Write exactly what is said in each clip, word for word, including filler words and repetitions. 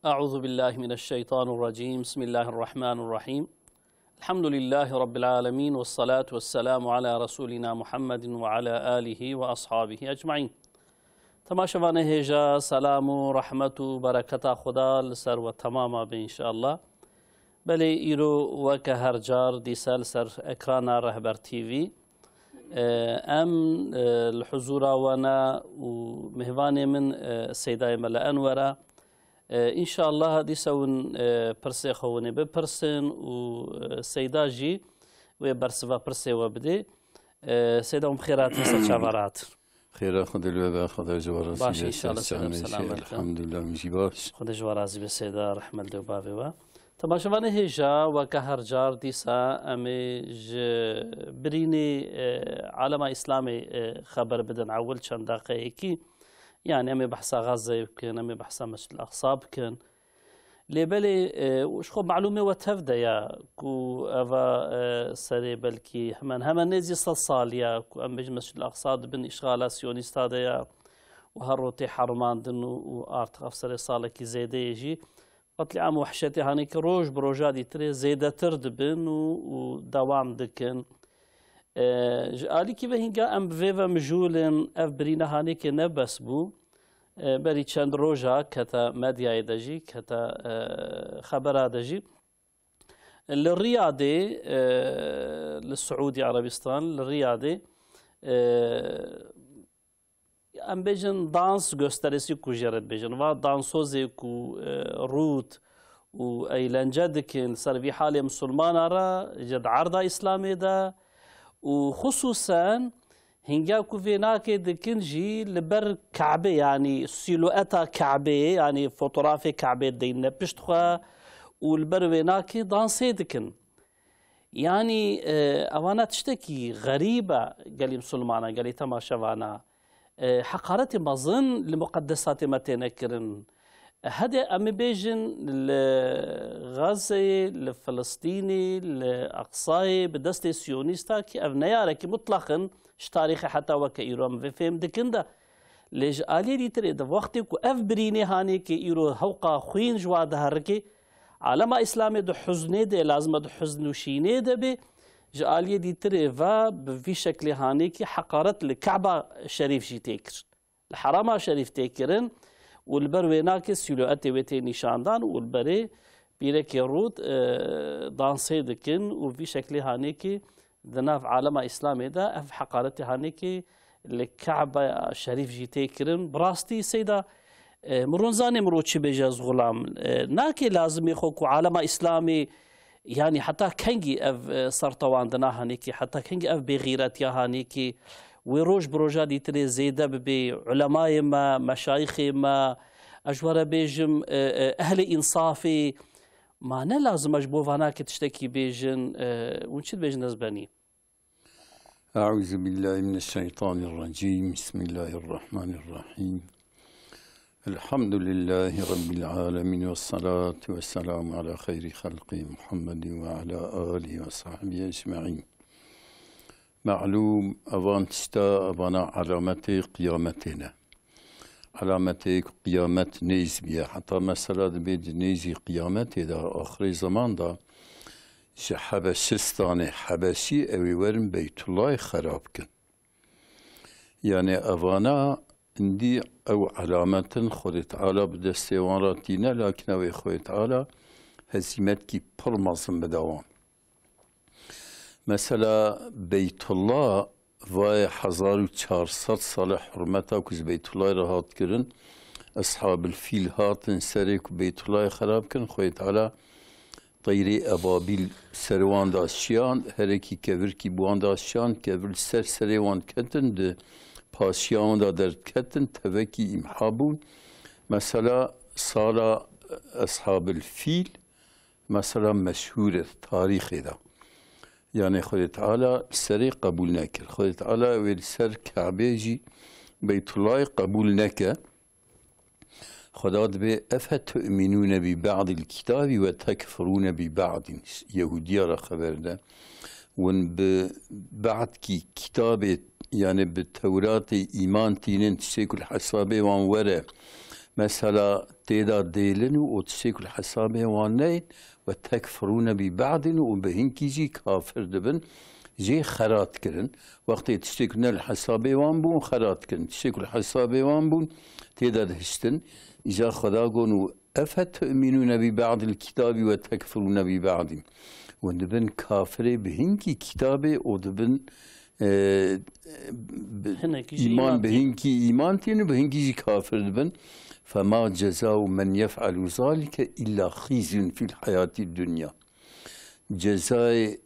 أعوذ بالله من الشيطان الرجيم. بسم الله الرحمن الرحيم. الحمد لله رب العالمين، والصلاة والسلام على رسولنا محمد وعلى آله وأصحابه أجمعين. Temaşevanê hêja, selam û rehmet û bereketa Xuda li ser we temama be înşallah. Belê îro weke her car dîsa li ser ekrana Rehber T V, e, em, e, li huzûra we ne û mêvanê min, e, Seydayê Mele Enwer e. E, înşallah dîsa hûn, e, pirsê xwe hûn ê bipirsin û, e, Seyda jî wê bersiva pirsê we bidê. E, Seyda, hûn bi xêr hatin, ser çava re hatin. Xêra Xwedê li we be, Xwedê ji we razî Baş be, înşallah, ser Seyda, çavên selamet e. Elhamdulillah, min jî baş. Xwedê ji we razî be, Seyda, rehmet li we bavê we. Temaşevanê hêja, weke her car dîsa em ê ji birînê, e, alema Îslamê, e, xeber bidin. Ewil çend deqeyekî, yani em ê behsa Gazeyê bikin, em ê behsa Mescid el Aqsa bikin. Lê belê, e, ji xwe malûmê we tev de ya ku eva, e, serê belkî hemen, hemen nêzî sed salî ya ku em bêjin Mescid el Aqsa di bin îşxala Siyonîsta de ya û her rotê hermandin û, û artık ev serê salekî zêde yê jî qetlîam û wehşetê hanê ki roj bi roja dîtirê zêdetir dibin û, û dewam dikin. E, ji alîkî ve hînga em bi vê ve mijûl in, ev birîne hanê ki ne bes bû. E, berî çend roja kete medyayê de jî, kete, e, xebera de jî. Li Riyadê, e, li Siûdî Erebistan, li Riyadê, e, em bêjin dans gösterisi ku jê re dibêjin. Va dansozê ku, e, rût û eğlence dikin ser vî halê misilmana re ji di erda Îslamê de û xisûsen hînga ku vênakê dikin jî li ber Kabê, yanî sîlueta Kabê, yanî fotografê Kabê deyne pişt xwe û li ber wênakê dansê dikin. Yanî, e, evana tiştekî xerîb e gelî misilmana, gelî temaşevana. E, heqaretê mezin li muqeddesatê me têne kirin. Hede em ê bêjin li Gazeyê, li Filistînê, li Eqsayê bi destê Siyonîsta ki ev neyarekî mutlaq in ji tarîxê heta weke îro em vê fêm dikin de. Lê ji aliyê dîtirê de wextê ku ev birînê hanê ki îro hewqa xwîn ji wa diherikê, alema Îslamê di huznê de, lazim e di huzn û şînê de bê, ji aliyê dîtirê ve bi vî şeklê hanê ki heqaret li Keba Şerîf jî tê kirin. Li Herama Şerîf tê kirin û li ber wênakê sîluetê wê tê nîşandan û li berê pîrekê rût, e, dansê dikin û vî şeklê hanê ki di nav alema Îslamê de ev heqaretê hanê ki li Keba Şerîf jî tê kirin. Bi rastî Seyda, e, min ronzanê min ro çi bêje ez xulam. E, nakê lazimê xwe ku alema Îslamê, yanî heta kengî ev, e, sertewandina hanê ki, heta kengî ev bêxîretiya hanê ki, wê roj bi roja dîtirê zêde bibê, ulemayê me, meşayixê me, ez ji we re bêjim, e, e, ehlê însafê, ma ne lazim e ji bo vanakê tiştekî bêjin, e, hûn çi dibêjin ez benî? أعوذ بالله من الشيطان الرجيم. بسم الله الرحمن الرحيم. الحمد لله رب العالمين، والصلاة والسلام على خير خلقه محمد وعلى آله وصحبه أجمعين. Malûm, evan tişta, evana alametê qiyametê ne. Alametê ku qiyamet nêz biye. Heta mesela dibê di nêzî qiyametê de, axirê zeman de, ji Hebeşistanê, Hebeşî, ew ê werin Beytullahê xerab kin. Yani evana hindî ew alamet in, Xwedê Teala bi destê wan re tîne, lakin ew ê Xwedê Teala hezîmetkî pir mezin bide wan. Mesela Beytullah vayê hezar û çar sed sale hurmeta ku ji Beytullahê re hat kirin, Eshabil Fîl hatin serê ku Beytullahê xerab kirin, Xwedê Teala teyrê ebabîl ser wan da şiyan, herekî kevirkî bi wan da şiyan, kevir li ser serê wan ketin, di paşiya wan da derdiketin, tevekî îmha bûn. Mesela sala Eshabil Fîl, mesela meşhûr e tarîxê de. Yani Xwedê Teala li serê qebûl nekir. Xwedê Teala wê li ser Kabê jî, Beytullahê qebûl neke. Xweda dibê, "Efetu'minûne bi ba'dil kitâbî ve tekfurûne bi ba'din." Yehûdiya re xeber de. Win bi ba'dkî kitabê, yani bi Tewratê îman tînin, tiştê ku li hesabê wan were, Mesela tê de dêlin û tiştê ku li hesabê wan neyên, ve tekfurûne bi ba'din û bi hinkî jî kafir dibin, jê xerat kirin. Wextê tiştê ku ne li hesabê wan bûn, xerat kirin. Tiştê ku li hesabê wan bûn, tê de dihiştin. Îja Xweda gon û efe tu'minûne bi ba'dil kitâbî ve tekfurûne bi ba'dî. Hûn dibin kafirê bi hinkî kitabê û dibin, e, bi, Hinekî jî îman îman bi tînin. hinkî îman tînin û bi hinkî jî kafir dibin. Fema cezau men yef'alu zalike illa khizyun fil hayatid dunya. Cezayê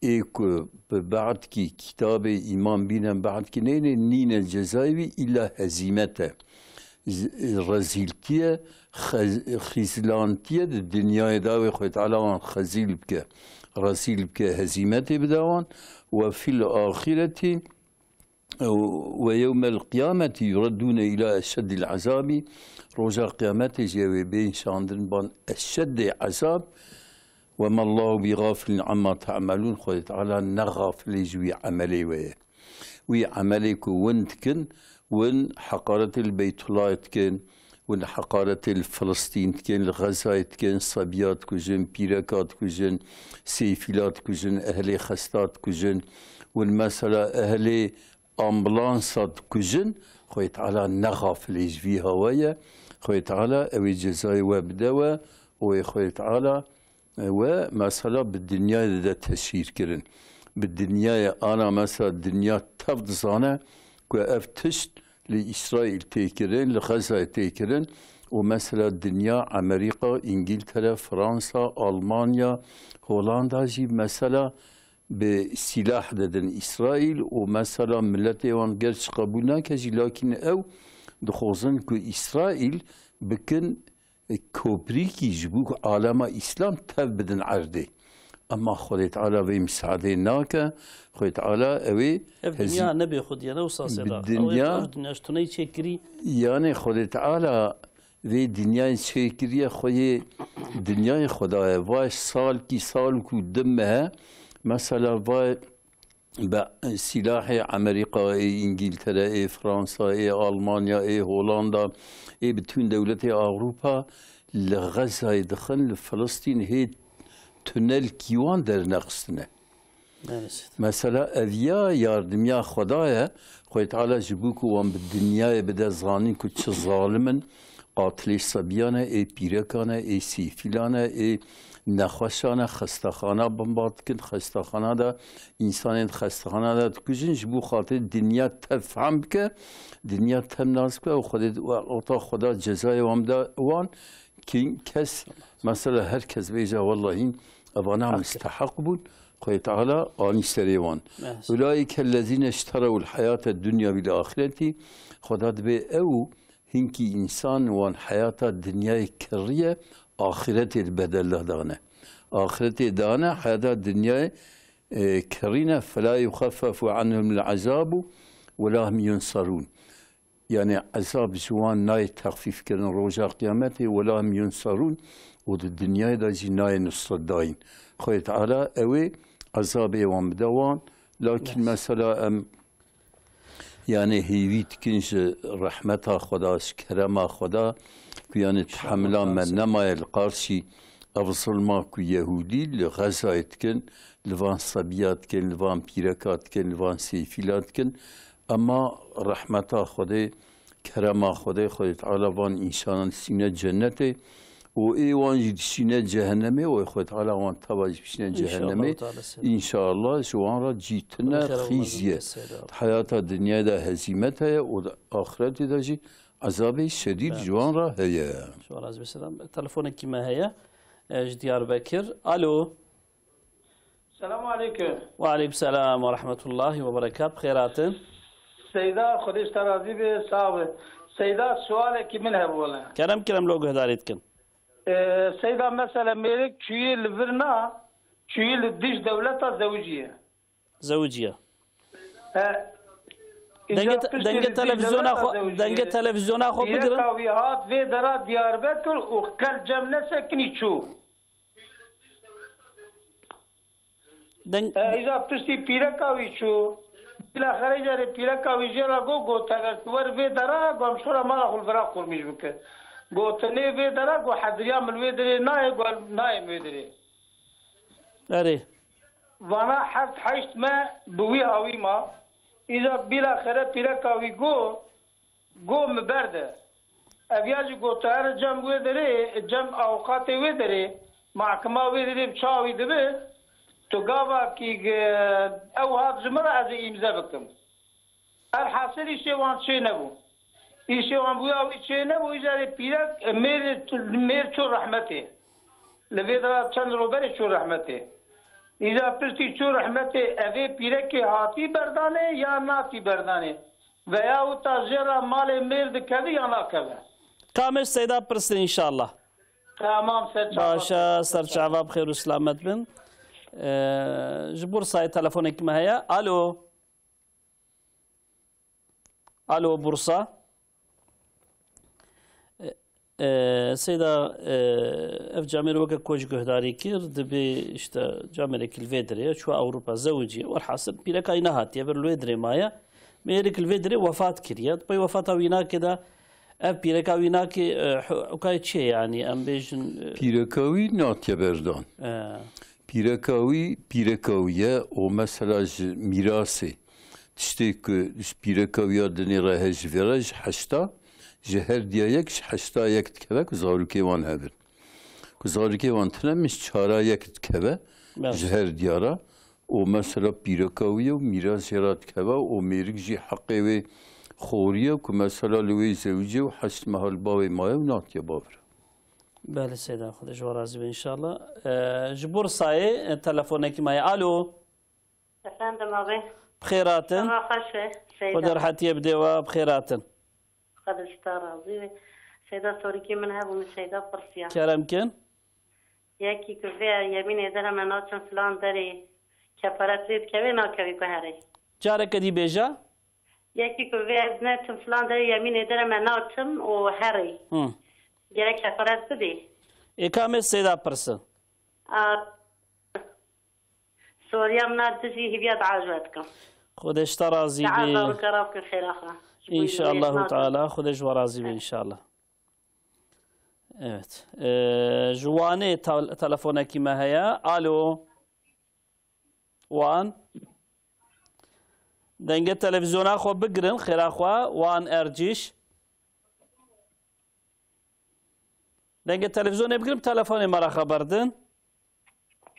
ê ku bi ba'dkî kitabê îman bîne, ba'dkî neyne, nîne cezayê wî îlla hezîmet e. Z-, rezîltiye, xez-, xîzlantiye di dinyayê de wê Xwedê Teala wan xezîl bike, rezîl bike, hezîmetê bide wan. Ve fil axireti ve yewmel qiyameti yureddûne ila eşeddil azabî. Roja qiyametê jî ew ê bên şandin ban eşeddê ezab. Ve mallahu bi gafilin amma ta'melûn. Xwedê Teala ne xafilê ji wî emelê we ye. Wî emelê ku win dikin, win heqaretê li Beytullahê dikin, win heqaretê li Filistîn dikin, li Xezayê dikin, sebiya dikujin, pîreka dikujin, sêfîla dikujin, ehlê xesta dikujin, win mesela ehlê ambulansa dikujin, Xwedê Teala ne xafilê ji vî hawa ye. Xwedê Teala ew ê cezayê we bide we û ê Xwedê Teala, e, we mesela bi dinyayê de teşhîr kirin. Bi dinyayê ana mesela dinya tev dizane ku ev tişt li Îsraîl tê kirin, li Xezayê tê kirin û mesela dinya Amerîka, Îngiltere, Fransa, Almanya, Holanda jî mesela bi sîlah didin Îsraîl û mesela miletê wan gerçî qebûl nake jî, lakîn ew dixwazin ku Îsraîl bikin koprîkî ji bo ku alema Îslam tev bidin erdê. Ema Xwedê Teala vê misadê nake. Xwedê Teala ew ê Ev hezî- dinya nebê xwediye, ne wisa bi sêda. Ew ê dinya ev dinya ji tuneyî çêkirî. Yani Xwedê Teala vê dinyayê çêkiriye, xwe yê dinyayê Xweda ye. Vay salkî sal ku dim he, mesela vay be, silahê Amerîka, ê Îngiltere, ê Fransa, ê Almanya, ê Holanda, ê bütün dewletê Ewropa li Xezayê dixin, li Filistîn hê tunel kîwan dernexistine. Maalesef. Mesela ev ya yardimiya Xweda ye. Xwedê Teala ji bo ku wan bi dinyayê bide zanîn ku çi zalim in, qatilê sebiyan e, ê pîrekan e, ê sîfîlan e, ê nexweşan e, xestexana bomba dikin, xestexana de însanên xestexana de dikujin, ji bo xatirê dinya tev fehm bike, dinya tev nas bike û Xwedê, wexta Xweda cezayê wan bide wan, kî kes, mesela her kes bêje, wellahî evana Hak e. Misteheq bûn, Xwedê Teala anî serê wan. Maalesef. Ulaîke ellezîne işterewul heyate dunya bil axireti. Xweda dibê ew hinkî însan wan heyata dinyayê kiriye, axiretê li bedel de dane. Axiretê dane, heyata dinyayê, e, kirîne, fela yuxeffefu anhum l-azabu ve la hum yunsarûn. Yani ezab ji wan nayê texfîf kirin roja qiyametê, wela hum yunsarûn, û di dinyayê de jî nayê nusret dayîn. Xwedê Teala ew ê ezabê wan bide wan, lakin Yes. mesela em, yani hêvî dikin ji rehmeta Xweda, ji kerema Xweda, ku yani İnşallah tehemila me Teala. nemaye li qarşî ev zilma ku Yehûdî li Xezayê dikin, li van sebiya dikin, li van pîreka dikin, li van sêfîla dikin. Ema rehmeta Xwedê, kerema Xwedê, Xwedê Teala van însanan dişîne cennetê û ê wan jî dişîne cehennemê û Xwedê Teala wan teva jî bişîne İnşallah cehennemê. Teala selam. İnşallah ji wan re cî tune Xêra xîz ye. Xwedê selam. Di heyata dinyayê de hezîmet heye û di axiretê de jî ezabê şedîd ji wan re heye. Ji wan re selam. Telefonekî me heye. E, ji Diyarbekir. Alo. Selamun aleyküm. Ve aleyküm selam ve rahmetullahi ve berekat. Xêr hatin. Seyda, Xwedê ji te razî be, sağ be. Seyda, sualekî min hebû wele. Kerem, kerem lo guhdarî dikin. Ee, Seyda, mesela mêrik çûyî li vir na, çûyî li dij dewleta zewiciye. Zewiciye. He. Dengê Îca te-, piştî dengê li dij televizyona dewleta xwe, zewiciye. Dengê televizyona xwe bigirin. Pîreka wî hat vê dera Diyarbekir û qel cem nesekinî çû. Deng- E, îja piştî pîreka wî çû. Bila xerê carê pîreka wî jê re got, got, eger tu wer vê dera, gom şora mala xwe li vira qurmîş bike. Gotinê vê dere, got, heziriya min wê dirê nayê, got, nayê wê dirê. Erê. Vana heft heşt me bi wî hawî ma. Îza bîlaxere pîreka wî got, got, "Mi berde." Ev ya jî got, "Tu here cem wê derê, cem awqatê wê derê, mahkema wê derê bi çawa wî dibe, tu gavakî, e, ew hat ji min re ez ê îmze bikim." Elhasil îşê wan çê nebû. Îşê wan bûya wî çê nebû, îca rê pîrek, mêr, mêr çû rehmetê. Li vê dera çend roj berê çû rehmetê. Îca piştî çû rehmetê, evê pîrekê hatî berdanê ya natî berdanê? Veya wita jê re malê mêr dikeve ya nakeve? Kamêş Seyda pirsin înşallah. Tamam, ser çava. Baş e, ser çava, bi xêr û selamet bin. Ee, ji Bursayê telefonekî me heye. Alo. Alo, Bursa. E, e, Seyda, e, ev camêr weke ku ji guhdarî kir, dibê işte camêrekî li vê dirê ye, çû Ewropa, zewiciye. Werhasil, pîreka wî nehatiye vir, li wê dirê maye. Mêrik li vê dirê wefat kiriye. Di pey wefata wînakê de ev pîreka wînakê, e, hukayê çi ye, yanî em bêjin, e, Pîreka wî natiye berdan. E. Pîreka wî, pîreka wî ye û mesela ji mîrasê, tiştê ku ji pîreka wî ya dinê re heye, ji vê re ji heşta, ji her diya yek, ji heşta yek dikeve ku zarokê wan hebin. Ku zarokê wan tune min ji çara yek dikeve, Belê. Ji her diya re. Û mesela pîreka wî ye û mîras jê re dikeve û mêrik jî heqê wê xorî ye ku mesela li wê zewicê û heşt meha li bavê maye û natiye bavire. Belê Seyda, Xwedê ji we razî be înşallah. Ee, ji Bursayê, e, telefonekî maye. Alo. Efendim abi. Bi xêr hatin. Sema xweş e, Seyda. Xwedê rehetiyê bide we, bi xêr hatin. Xwedê ji te razî be. Seyda, sorîkê min hebû, min Seyda pirsiya. Kerem kin. Yekî ku vê yemînê dere me naçin filan derê, kefaret lê dikevê, nakevî ku herê? Careke dî bêje. Yekî ku vê ez neçim filan derê yemînê dere me naçim û herê. Hı. Gerek kefaret bidê. Ê kamê Seyda pirsin. A, Soriya min a dijî hîviya dua ji we dikim. Xwedê ji te razî be. Dua zarokê re bikin xêra xwe. Ji bo Înşallahu Teala, Xwedê ji we razî be înşallah. Evet. Ee, ji Wanê tel-, telefonekî me heye. Alo. Wan. Dengê televîzyona xwe bigirin, xêra xwe. Wan Ercîş. Dengê televîzyonê bigirin, telefonê me re xeber din.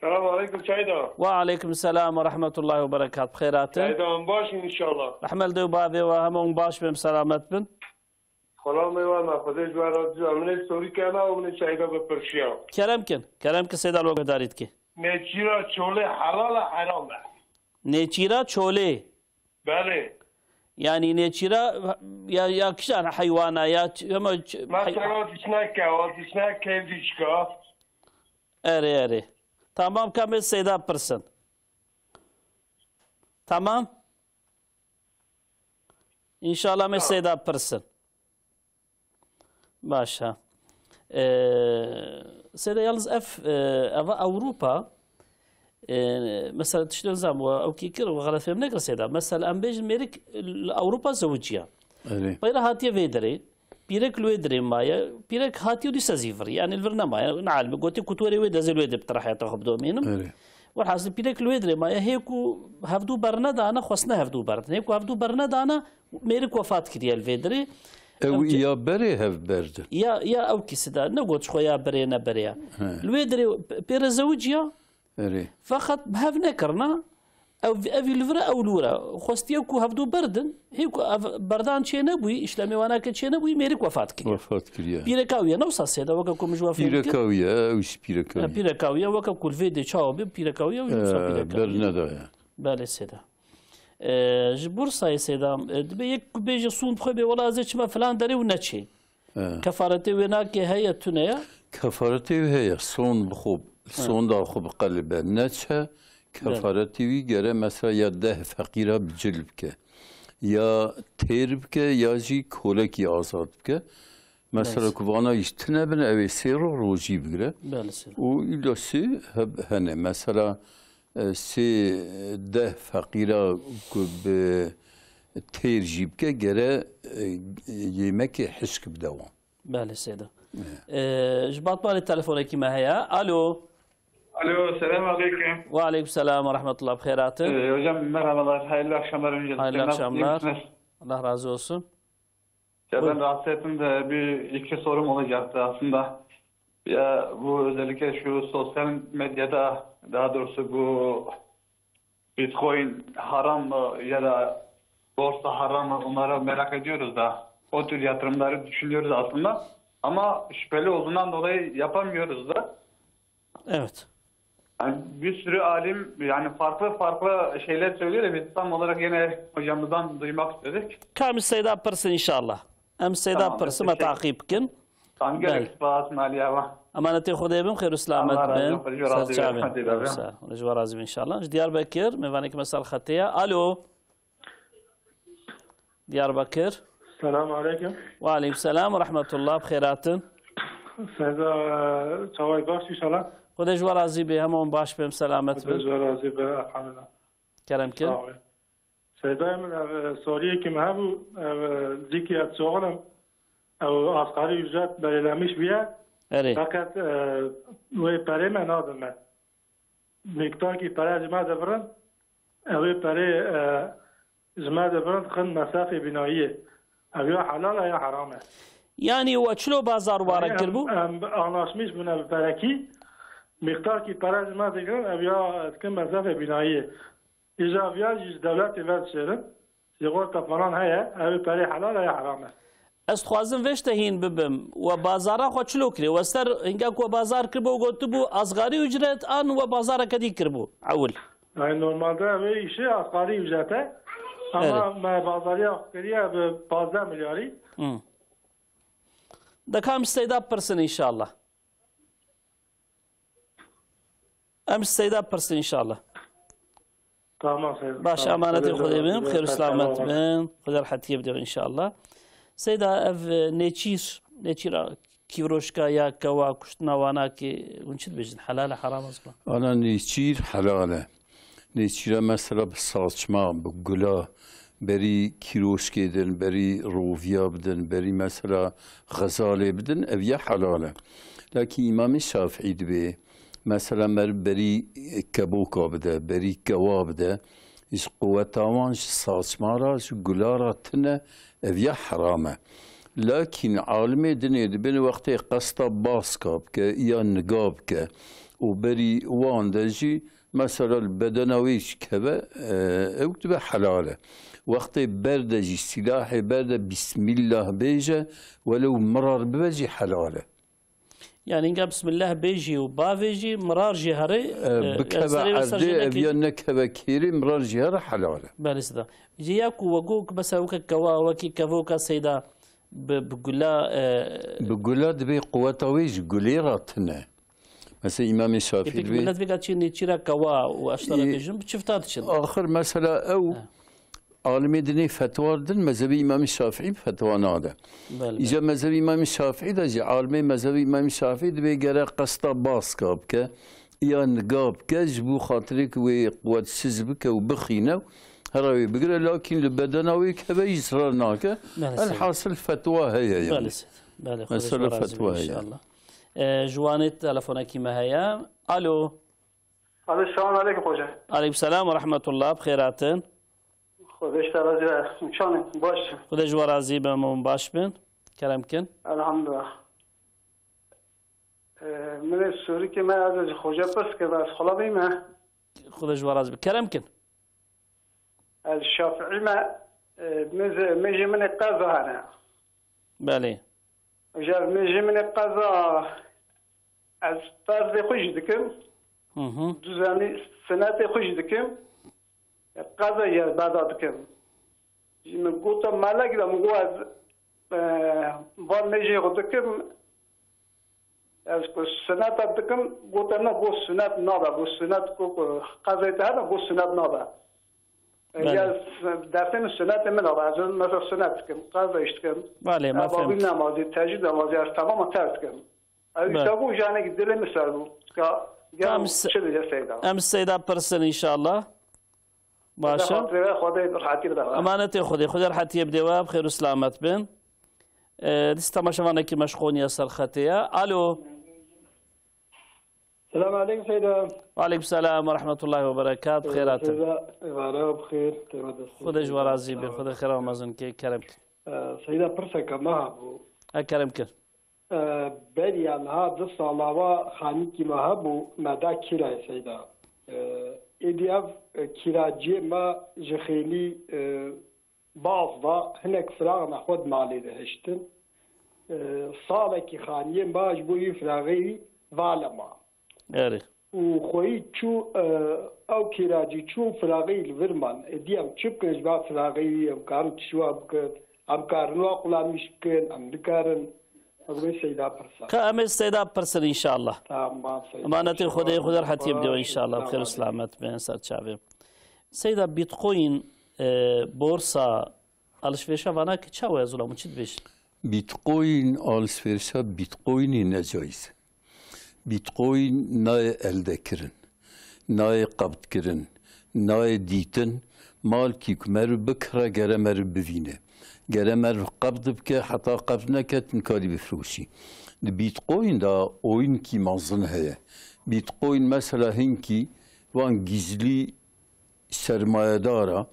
Selamun aleykum Seyda. Ve aleykum selam ve rahmetullahi ve berekat. Bi xêr hatin. Seyda, em baş in înşallah. Rehmel dê û bavê we, hemû hûn baş bin, selamet bin. Xwelamê we me, Xwedê ji we razî be. Min ê sorî kena û min ê Seyda bipirsiya. Kerem kin, kerem kin Seyda, li we guhdarî dike. Nêçîra çolê helal e, heram e? Nêçîra çolê. Belê. Yanî nêçîra ya, ya kîjan heywana ya ç-, hema ç-, Mesela dişneke, o dişnek kevdîçka. Erê, erê. Tamam, ka me Seyda pirsin. Tamam. Înşallah me Seyda pirsin. Baş e. Ee, Seyda, yalnız ev, e, eva Ewropa, e, mesela tiştên zam we ew kî kir, we xelet fêm nekir Seyda. Mesela em bêjin mêrik li Ewropa zewiciya. Erê. Peyra hatiye vê derê. Pîrek li wê dirê maye. Pîrek hatiye dîsa zî vir. Yani li vir nemaye. Ne alimi. Gotê ku tu were wê dezê li wê de bi te re heyata xwe bidomînim. Erê. Werhasil pîrek li wê dirê maye. Hê ku hevdû bernedana, xwestine hevdû berdin. Hê ku hevdû bernedana, mêrik wefat kiriye li vê dirê. Ew Ew ce- ya berê hev berdin. Ya, ya ew kî Seyda. Ne got ji xwe ya berê ne berê ya. He. Li wê dirê p-, pêre zewiciya. Erê. Feqet bi hev nekirina. Ev, ev li vir e, ew li wir e. Xwestiye ku hevdû berdin. Hê ku ev berdan çê nebûyî, îşlemê wana ke çê nebûyî, mêrik wefat kiriye. Wefat kiriye. Pîreka wî ye, ne wisa Seyda, weke ku min ji we fêm kir. Pîreka wî ye, ew jî pîreka wî ye. Pîreka wî ye, weke ku li vê dê çawa bê, pîreka wî ye, ew jî wisa Ee, pîreka wî ye. Bernedaye. Belê Seyda. Ee, ji Bursayê Seyda, e, dibê yek ku bêje sûnd xwe bê, wela ez ê çima filan derê û neçê. He. Kefaretê wê nake heye, tune ye? Kefaretê wê heye. Son bi xwe, He. sonda xwe biqelibe. Neçe, Belê. kefaretê wî gere mesela ya deh feqîra bi cil bike. Ya têr bike, ya jî kolekî azad bike. Mesela Belê. ku vana jî tune bin, ew ê sê ro rojî bigire. Belê, sê ro. Û îlo sê heb-, hene. Mesela, e, sê, deh feqîra ku bi têr jî bike, gere, e, yêmekê hişk bide wan. Belê Seyda. Ee, ji Batmanê telefonekî me heye. Alo. Alo, selam aleyküm. Ve aleyküm selam ve rahmetullah. Bi xêr hatin. Ee, hocam merhabalar, hayırlı akşamlar öncelikle. Hayırlı akşamlar. Nasılsınız? Allah razı olsun. Ya ben rahatsız ettim de bir iki sorum olacaktı aslında. Ya bu özellikle şu sosyal medyada, daha doğrusu bu Bitcoin haram mı ya da borsa haram mı, onları merak ediyoruz da. O tür yatırımları düşünüyoruz aslında. Ama şüpheli olduğundan dolayı yapamıyoruz da. Evet. Yani bir sürü alim yani farklı farklı şeyler söylüyor da biz tam olarak yine hocamızdan duymak istedik. Ka em ji Seyda pirsin inşallah. Em Seyda Tamam, pirsin me teşekkür- taqîb bikin. Tamam, Belê. Gelek spas, Maliye. Emanetê Xwedê bin, xêr û selamet bin. Allah razı olsun, razı olsun. Ser çavê. Hadi, baba. Sağ ol. Ji we razî bin inşallah. Ji Diyarbekir, mêvanekî me ser xetê ye. Alo. Diyarbekir. Selamun aleyküm. Ve aleyküm selam ve rahmetullah. Bi xêr hatin. Seyda, çaway baş inşallah. Xwedê ji we razî be, hemû baş bin, selamet bin. Xwedê ji we razî be, elhamdülillah. Kerem kin. Sağ ol. Seyda min, ev, e, soriyekî min hebû, ev, e, zikî ez soxin im. Ew asgari ücret belirlenmiş bûye. Erê. Fakat, e, wê perê me nadin me. Miktarkî pere ji me dibirin, ew ê perê, e, ji me dibirin dixin mesrefê bînayiyê. Ev ya helal e ya heram e? Yani we çilo bazar ware Yani kiribû? Em, em anlaşmiş bûne bi perekî. Miktarkî pere ji me digirin, ev ya dikin mesrefê bînayiyê. Îja viya jî ji dewletê ve dişêrin. Sigorta falan heye, ew ê perê helal e ya heram e? Ez dixwazim vê ji te hîn bibim. We bazara xwe çilo kirê? We ser hinga ku we bazar kiribû û gotibû asgari ücret an we bazareke dî kiribû? Ewil. Yani normalde ev ê îşê asgari ücret e. Ama Evet. me bazariya xwe kiriye bi pazdeh milyarî. Hı. De ka em ji Seyda pirsin inşallah. Em ji Seyda pirsin inşallah. Tamam, Seyda. Baş, Tamam. emanetê Seyda, Xwedê bin, Seyda, xêr û Seyda, selamet Seyda. bin. Xwedê rehetiyê bide inşallah. Seyda, ev, e, nêçîr, nêçîra kîvroşka ya kewa, kuştina wanakê, hûn çi dibêjin? Helal e, heram e ziman? Ana nêçîr helal e. Nêçîra mesela bi saçma, bi gula, berî kîroşkê din, berî roviya bidin, berî mesela xezalê bidin, ev ya helal e. Lakî Îmamê Şafîî dibê, mesela meriv berî keboka bide, berî kewa bide, ji quweta wan, ji saçma re, ji gula re tune, ev ya heram e. Lakîn alimê dinê dibin wextê qesta baska bike, ya niga bike û berî wan de jî Mesela li bedena wê jî keve, e, ew dibe helal e. Wextê berde jî, sîlahê berde, Bismillah bêje, welew mirar bibe jî helal e. Yani, inga Bismillah bêjî û bavêjî, mirar jî here, E, e, bikeve yani, serê wê ser erdê, jê ev nekî- ya nekeve kêrê, mirar jî here helal e. Belê, Seyda. Jê ya ku we got, mesela, weke kewa, wekî kevoka Seyda, bi, bi gula, e, Bi gula dibê quweta wê ji gulê re tune. Mesela Îmamê Şafî Ê, peki dibê millet vêga çi nêçîra kewa û eştara Ê, bêjin, bi çifta diçin. Axir mesela ew He. alimê dinê fetwa din, mezhebê Îmamê Şafîî fetwa nade. Belê, Îca belê. mezhebê Îmamê Şafîî de jî, alimê mezhebê Îmamê Şafîî dibê gere qesta baska bike, ya niga bike, ji bo xatirê ku wê quwetsiz bike û bixîne, hera wê bigire, lakîn li bedena wê keve jî zirar nake. Belê, Seyda. Elhasil fetwa heye yani. Belê, Seyda. Belê, Xwedê ji Mesela we razî be fetwa heye. inşallah. E, ji Wanê telefonekî me heye. Alo. Alo, selamun aleyküm hoca. Aleyküm selam ve rahmetullah. Bi xêr hatin. Xwedê ji te razî be. Çanin, baş. Xwedê ji we razî be, hûn baş bin. Kerem kin. Elhamdulillah. Ee, min ê sorîkê me ez ji hoca pirs kir, ez xwela bî me. Xwedê ji we razî be. Kerem kin. Ez Şafîî me, e, mêze-, mêjê min ê qeza hene. Belê. Ji mêjê min ê qeza ez ferzê xwe jî dikim. Hı hı. Duzanî sinetê xwe jî dikim. Qeza jî ez berda dikim. Ji min gota melek de min got ez, e, van mêjê xwe dikim. Ez ku suneta dikim, gote ne, bo sunet nabe, bo sunet ku, ku qezê te hebe, bo sunet nabe. E, Belê. Ya s-, dersê min sunetê min nabe, ez mesela sunet dikim, qeza iş dikim. Belê, me Evabî fehmt. Nemazî, tecîd nemazî, ez temama terk dikim. Ew Belê. Îşte bû, janekî dilê min ser bû. Ka, ya Tamam, se-, çi dije Seyda? Em Seyda pirsin inşallah. Baş e. Xatirê we, Xwedê rehetî bide we. Emanetê Xwedê, Xwedê rehetiyê bide we, bi xêr û selamet bin. E, dîsa temaşevanekî me ji Qonya ser xetê ye. Alo. Selam aleykum Seyda. Ve aleykum selam ve rahmetullahi ve berekat. Bi xêr hatin. Seyda, êvara bi xêr, têva destê Xwedê ji we razî be. Xwedê xêra we mezin ke, kerem kin. E, Seyda, pirseka me hebû. E, kerem kin. E, beriya niha du sala wa xanîkî me hebû, me da kîrayê Seyda. E, êdî ev, e, kîraciyê me ji xênî, e, baz da, hinek firaxna xwe di malê de hiştin. E, salekî xaniyê me ji bo wî firaxê wî vale ma. Erê. Û xweyî çû, e, ew kîracî çû û firaxê wî li vir man. Êdî em çi bikin ji ber firaxê wî? Em karin tişt wa bikin? Em karin wa qulamîş bikin? Em nikarin? Ez wê Seyda pirsa. Ka em ê Seyda pirsin înşallah. Tamam, Seyda. Emanetê Xwedê, Xwedê rehetiyê bidê înşallah. Bi xêr û selamet bin ser çavê. Seyda, Bitcoin, e, borsa, alişverişa vana ki çawa ye, Zulam, çi dibêjin? Bitcoin, alişverişa Bitcoinî necayîz e. Bitcoin nayê eldekirin, nayê qebdkirin, nayê dîtin. Malkî ku meriv bikire, gere meriv bivîne. Gere meriv qebd bike, heta qebd neke, tu nikarî bifroşî. Di Bitcoin de oyunkî mezin heye. Bitcoin mesela hinkî van gizlî sermayedar a.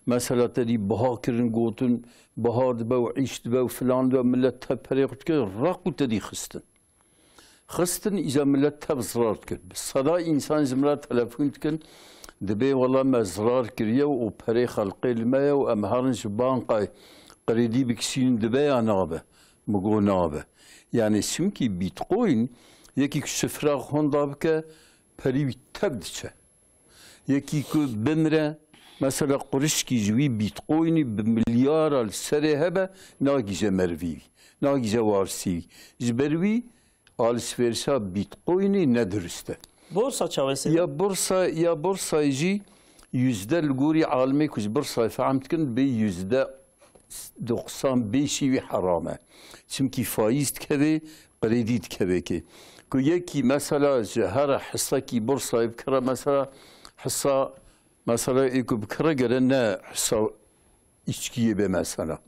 Mesela te dî biha kirin, gotin, bihar dibe û îş dibe û filan dibe, millet tev perê xwe dike, raq û te dî xistin. Xistin, îca millet tev zirar dikir. Bi seda însan ji min re telefon dikin, dibê wela me zirar kiriye û perê xelqê li me ye û em herin ji bankayê kredî bikişînin, dibe ya nabe? Min got nabe. Yani çimkî Bitcoin, yekî ku şifra honda bike, perî wî tev diçe. Yekî ku bimire, mesela qurişkî ji wî Bitcoinî bi milyara li serê hebe, nagîje merivî wî, nagîje warisî wî. Ji ber wî alişverişa Bitcoinî ne dirust e. Borsa çawa ye? Ya borsa, ya borsayê jî yüzde li gorî alimê ku ji borsayê fehm dikin, dibê yüzde doksan beşî wî heram e. Çimkî faîz dikeve, kredî dikeve ki. Ku yekî mesela ji here hisekî borsayê bikire, mesela hisa, mesela ê ku bikire gere ne hisa îçkiyê be mesela.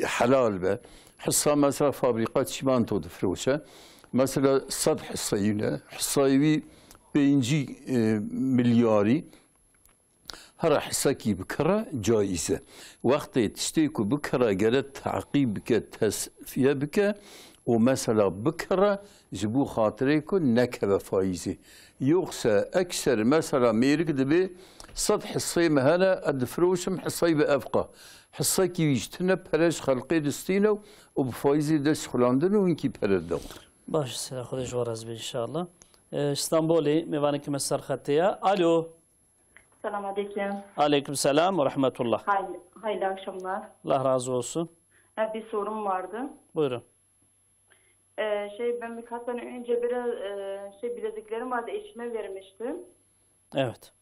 Helal be. Hisa mesela fabrîka çîmanto difiroşe. Mesela sed hiseyî ne. Hisayê wî pêncî, e, milyarî. Here hisekî bikire caiz e. Wextê tiştê ku bikire gere teqîb bike, tesfiye bike û mesela bikire ji bo xatirê ku nekeve faîzê. Yoxse ekser mesela mêrik dibê sed hiseyê min hene, ez difiroşim, hiseyê bi evqa. Hisekî wî ji tune pere ji xelqê distîne û bi faîzê dest xulandin û hinkî pere didin. Baş, Seyda, Xwedê ji we razî be înşallah. Ee, Stenbolê mêvanekî me ser xetê ye. Alo. Selam aleyküm. Aleyküm selam ve rahmetullah. Hay-, hayırlı akşamlar. Allah razı olsun. Ya, bir sorum vardı. Buyurun. Ee, şey, ben birkaç sene önce biraz, e, şey, bileziklerim vardı, eşime vermiştim. Evet.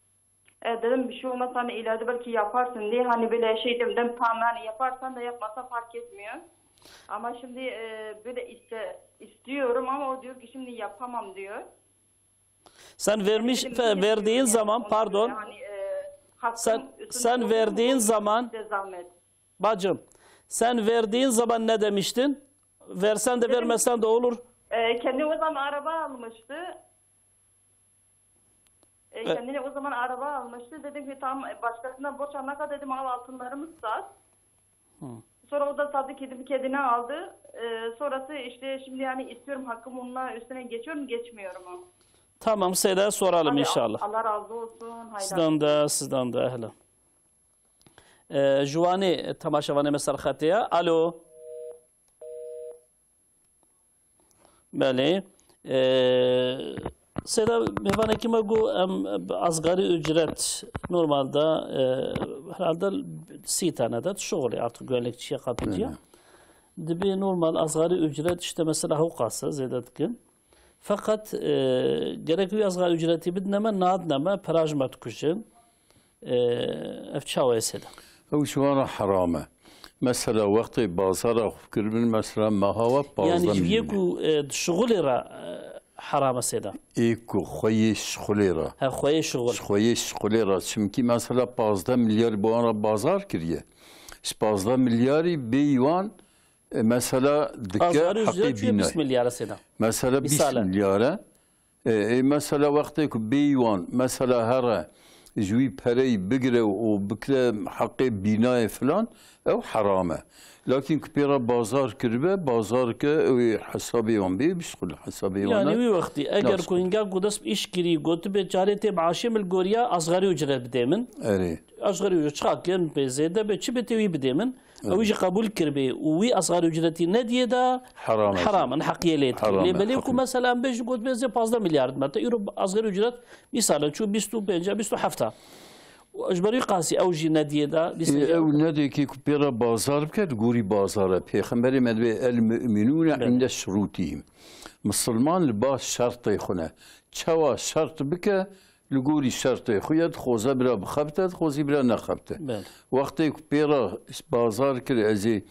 E, dedim bir şey olmaz, hani ileride belki yaparsın diye, hani böyle şey dedim, tam hani yaparsan da yapmasan fark etmiyor. Ama şimdi, e, böyle iste, istiyorum ama o diyor ki şimdi yapamam diyor. Sen vermiş, Dedim, fe-, niye verdiğin diyor yani, zaman, ona göre pardon, hani, e, hakkım sen, üstünde sen olduğu verdiğin için zaman, size zahmet. Bacım, sen verdiğin zaman ne demiştin? Versen de Dedim, vermesen de olur. E, kendi o zaman araba almıştı. E, E- kendine o zaman araba almıştı. Dedim ki tamam, e, başkasından borç almak, dedim, al altınlarımı sat. Hı. Sonra o da sattı, kendi kendine aldı. E, sonrası işte şimdi yani istiyorum, hakkım onunla üstüne geçiyorum, geçmiyorum mu? Tamam, Seyda soralım Hadi, inşallah. Allah razı olsun. Hayırlı Sizden de, sizden de ehlen. Ee, Juwanê temaşevanê me ser xetê ye. Alo. Belê. Ee, Seyda, mêvanekî me got, em asgari ücret normalde, e, herhalde sî tane de şuxulê artık güvenlikçiye kapıcıya. Hı hı. Dibê normal asgari ücret işte mesela hewqas e, zêde dikin. Feqet, e, gerek wî asgari ücretî bidine me, nadine me, pera ji me dikujin. E, ev çawa ye Seyda? Ew ji wan re heram e. Mesela wextê bazara xwe kiribin, mesela meha we pazdeh milyon. Yani ji vê ku, e, şuxulê re, e, heram e Seyda? Ê ku xweyê şuxulê re. He, xweyê şuxul. Ji xweyê şuxulê re. Çimkî mesela pazdeh milyar bi wan re bazar kiriye. Ji pazdeh milyarî bêyî wan E, mesela dike Asgari ücret heqê çiye bînayê. Bîst milyar e sêda. Mesela bîst Misale. Milyar e. E, e, mesela wextê ku bêyî wan, mesela here ji wî pereyî bigire û bikire heqê bînayê filan, ew heram e. Lakin ku pê re bazar kiribe, bazar ke ew ê hesabê wan bê, bişxul hesabê wan. Yani e. Wî wextî eger Nas ku bike. Hinga ku dest bi îş kirî, gotibê carê tê maaşê min li goriya asgari ücret bidê min. Erê. Asgari ücret çiqa kin bê zêde be, çi bê tê wî bidê min. Ew jî qebûl kiribê û wî asgari ücretî nediyê de Heram e. Heram in, heqiyê lê dikir. Heram e, Lê belê ku heqiyê. Mesela em bêjin got bê zê pazdeh milyar dime. Te îro asgari ücret mîsal e çû bîst û pênc, bîst û heft. Ji ber wî qasî ew jî nediyê de. Ê, ew nedê ki ku pê re bazar bike, di gorî bazar e. Pêxemberê me dibê, "El mu'minûne Belê. Inde şurûtîhim." Misilman li ba şertê xwe ne. Çawa şert bike, li gorî şertê xwe ye, dixwaze bira bixebite, dixwazî bira nexebite. Belê. Wextê ku pê re bazar kir, ez ê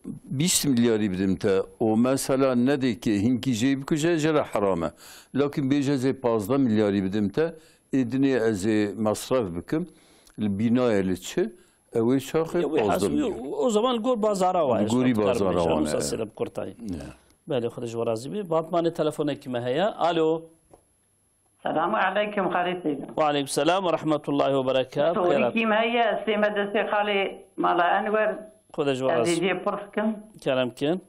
bîst milyarî bidim te û mesela nedê ki hinkî jê bikuje, jê re heram e. Lakin bêje ez ê pazdeh milyarî bidim te, ê dinê ez ê mesref bikim, li bînayê li çi, ew ê çaxê Ya, wê pazdeh has-, milyar. O zaman li gor bazara wa Li gorî bazara wan e. Sesê de bi kurtayî. Ya. Belê, Xwedê ji we razî be. Batmanê telefonekî me heye. Alo. Selamu aleykum, xalê Seyda. Ve aleykum selam ve rahmetullahi ve berekat. Sorî Xêrat. Kî me heye, ez tême destê xalê Mala Enwer. Xwedê ji we Ez ê razî. Jê pirs kim. Kerem kin.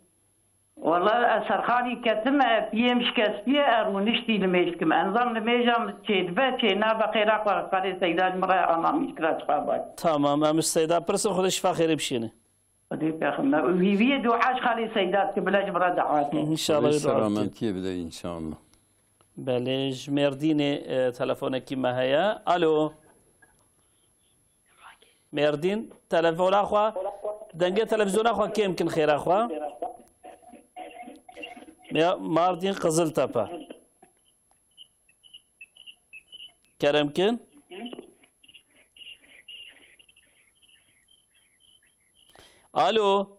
Wala ez serxanî ketim, e, piyê min şikestiye, e, rûniştî limêj kim. Enzam limêja min çêdibe, çênabe xêra xwe, xalê Seyda ji min re anamîş kira çiqa bay. Tamam, em ji Seyda pirsin, Xwedê şifa xêrê bişêne. Xwedê pêxember. Û vî vî dua ji xalê Seyda dike, bila ji min re dua ke. Înşallah. Xwedê wê dua bike. Selametiyê bide înşallah. Belê, ji Mêrdînê, e, telefonekî me heye. Alo. Mêrdîn, telefona xwe, dengê televîzyona xwe kêm kin xêra xwe. Ya, Mardin, Qiziltepe. Kerem kin. Alo.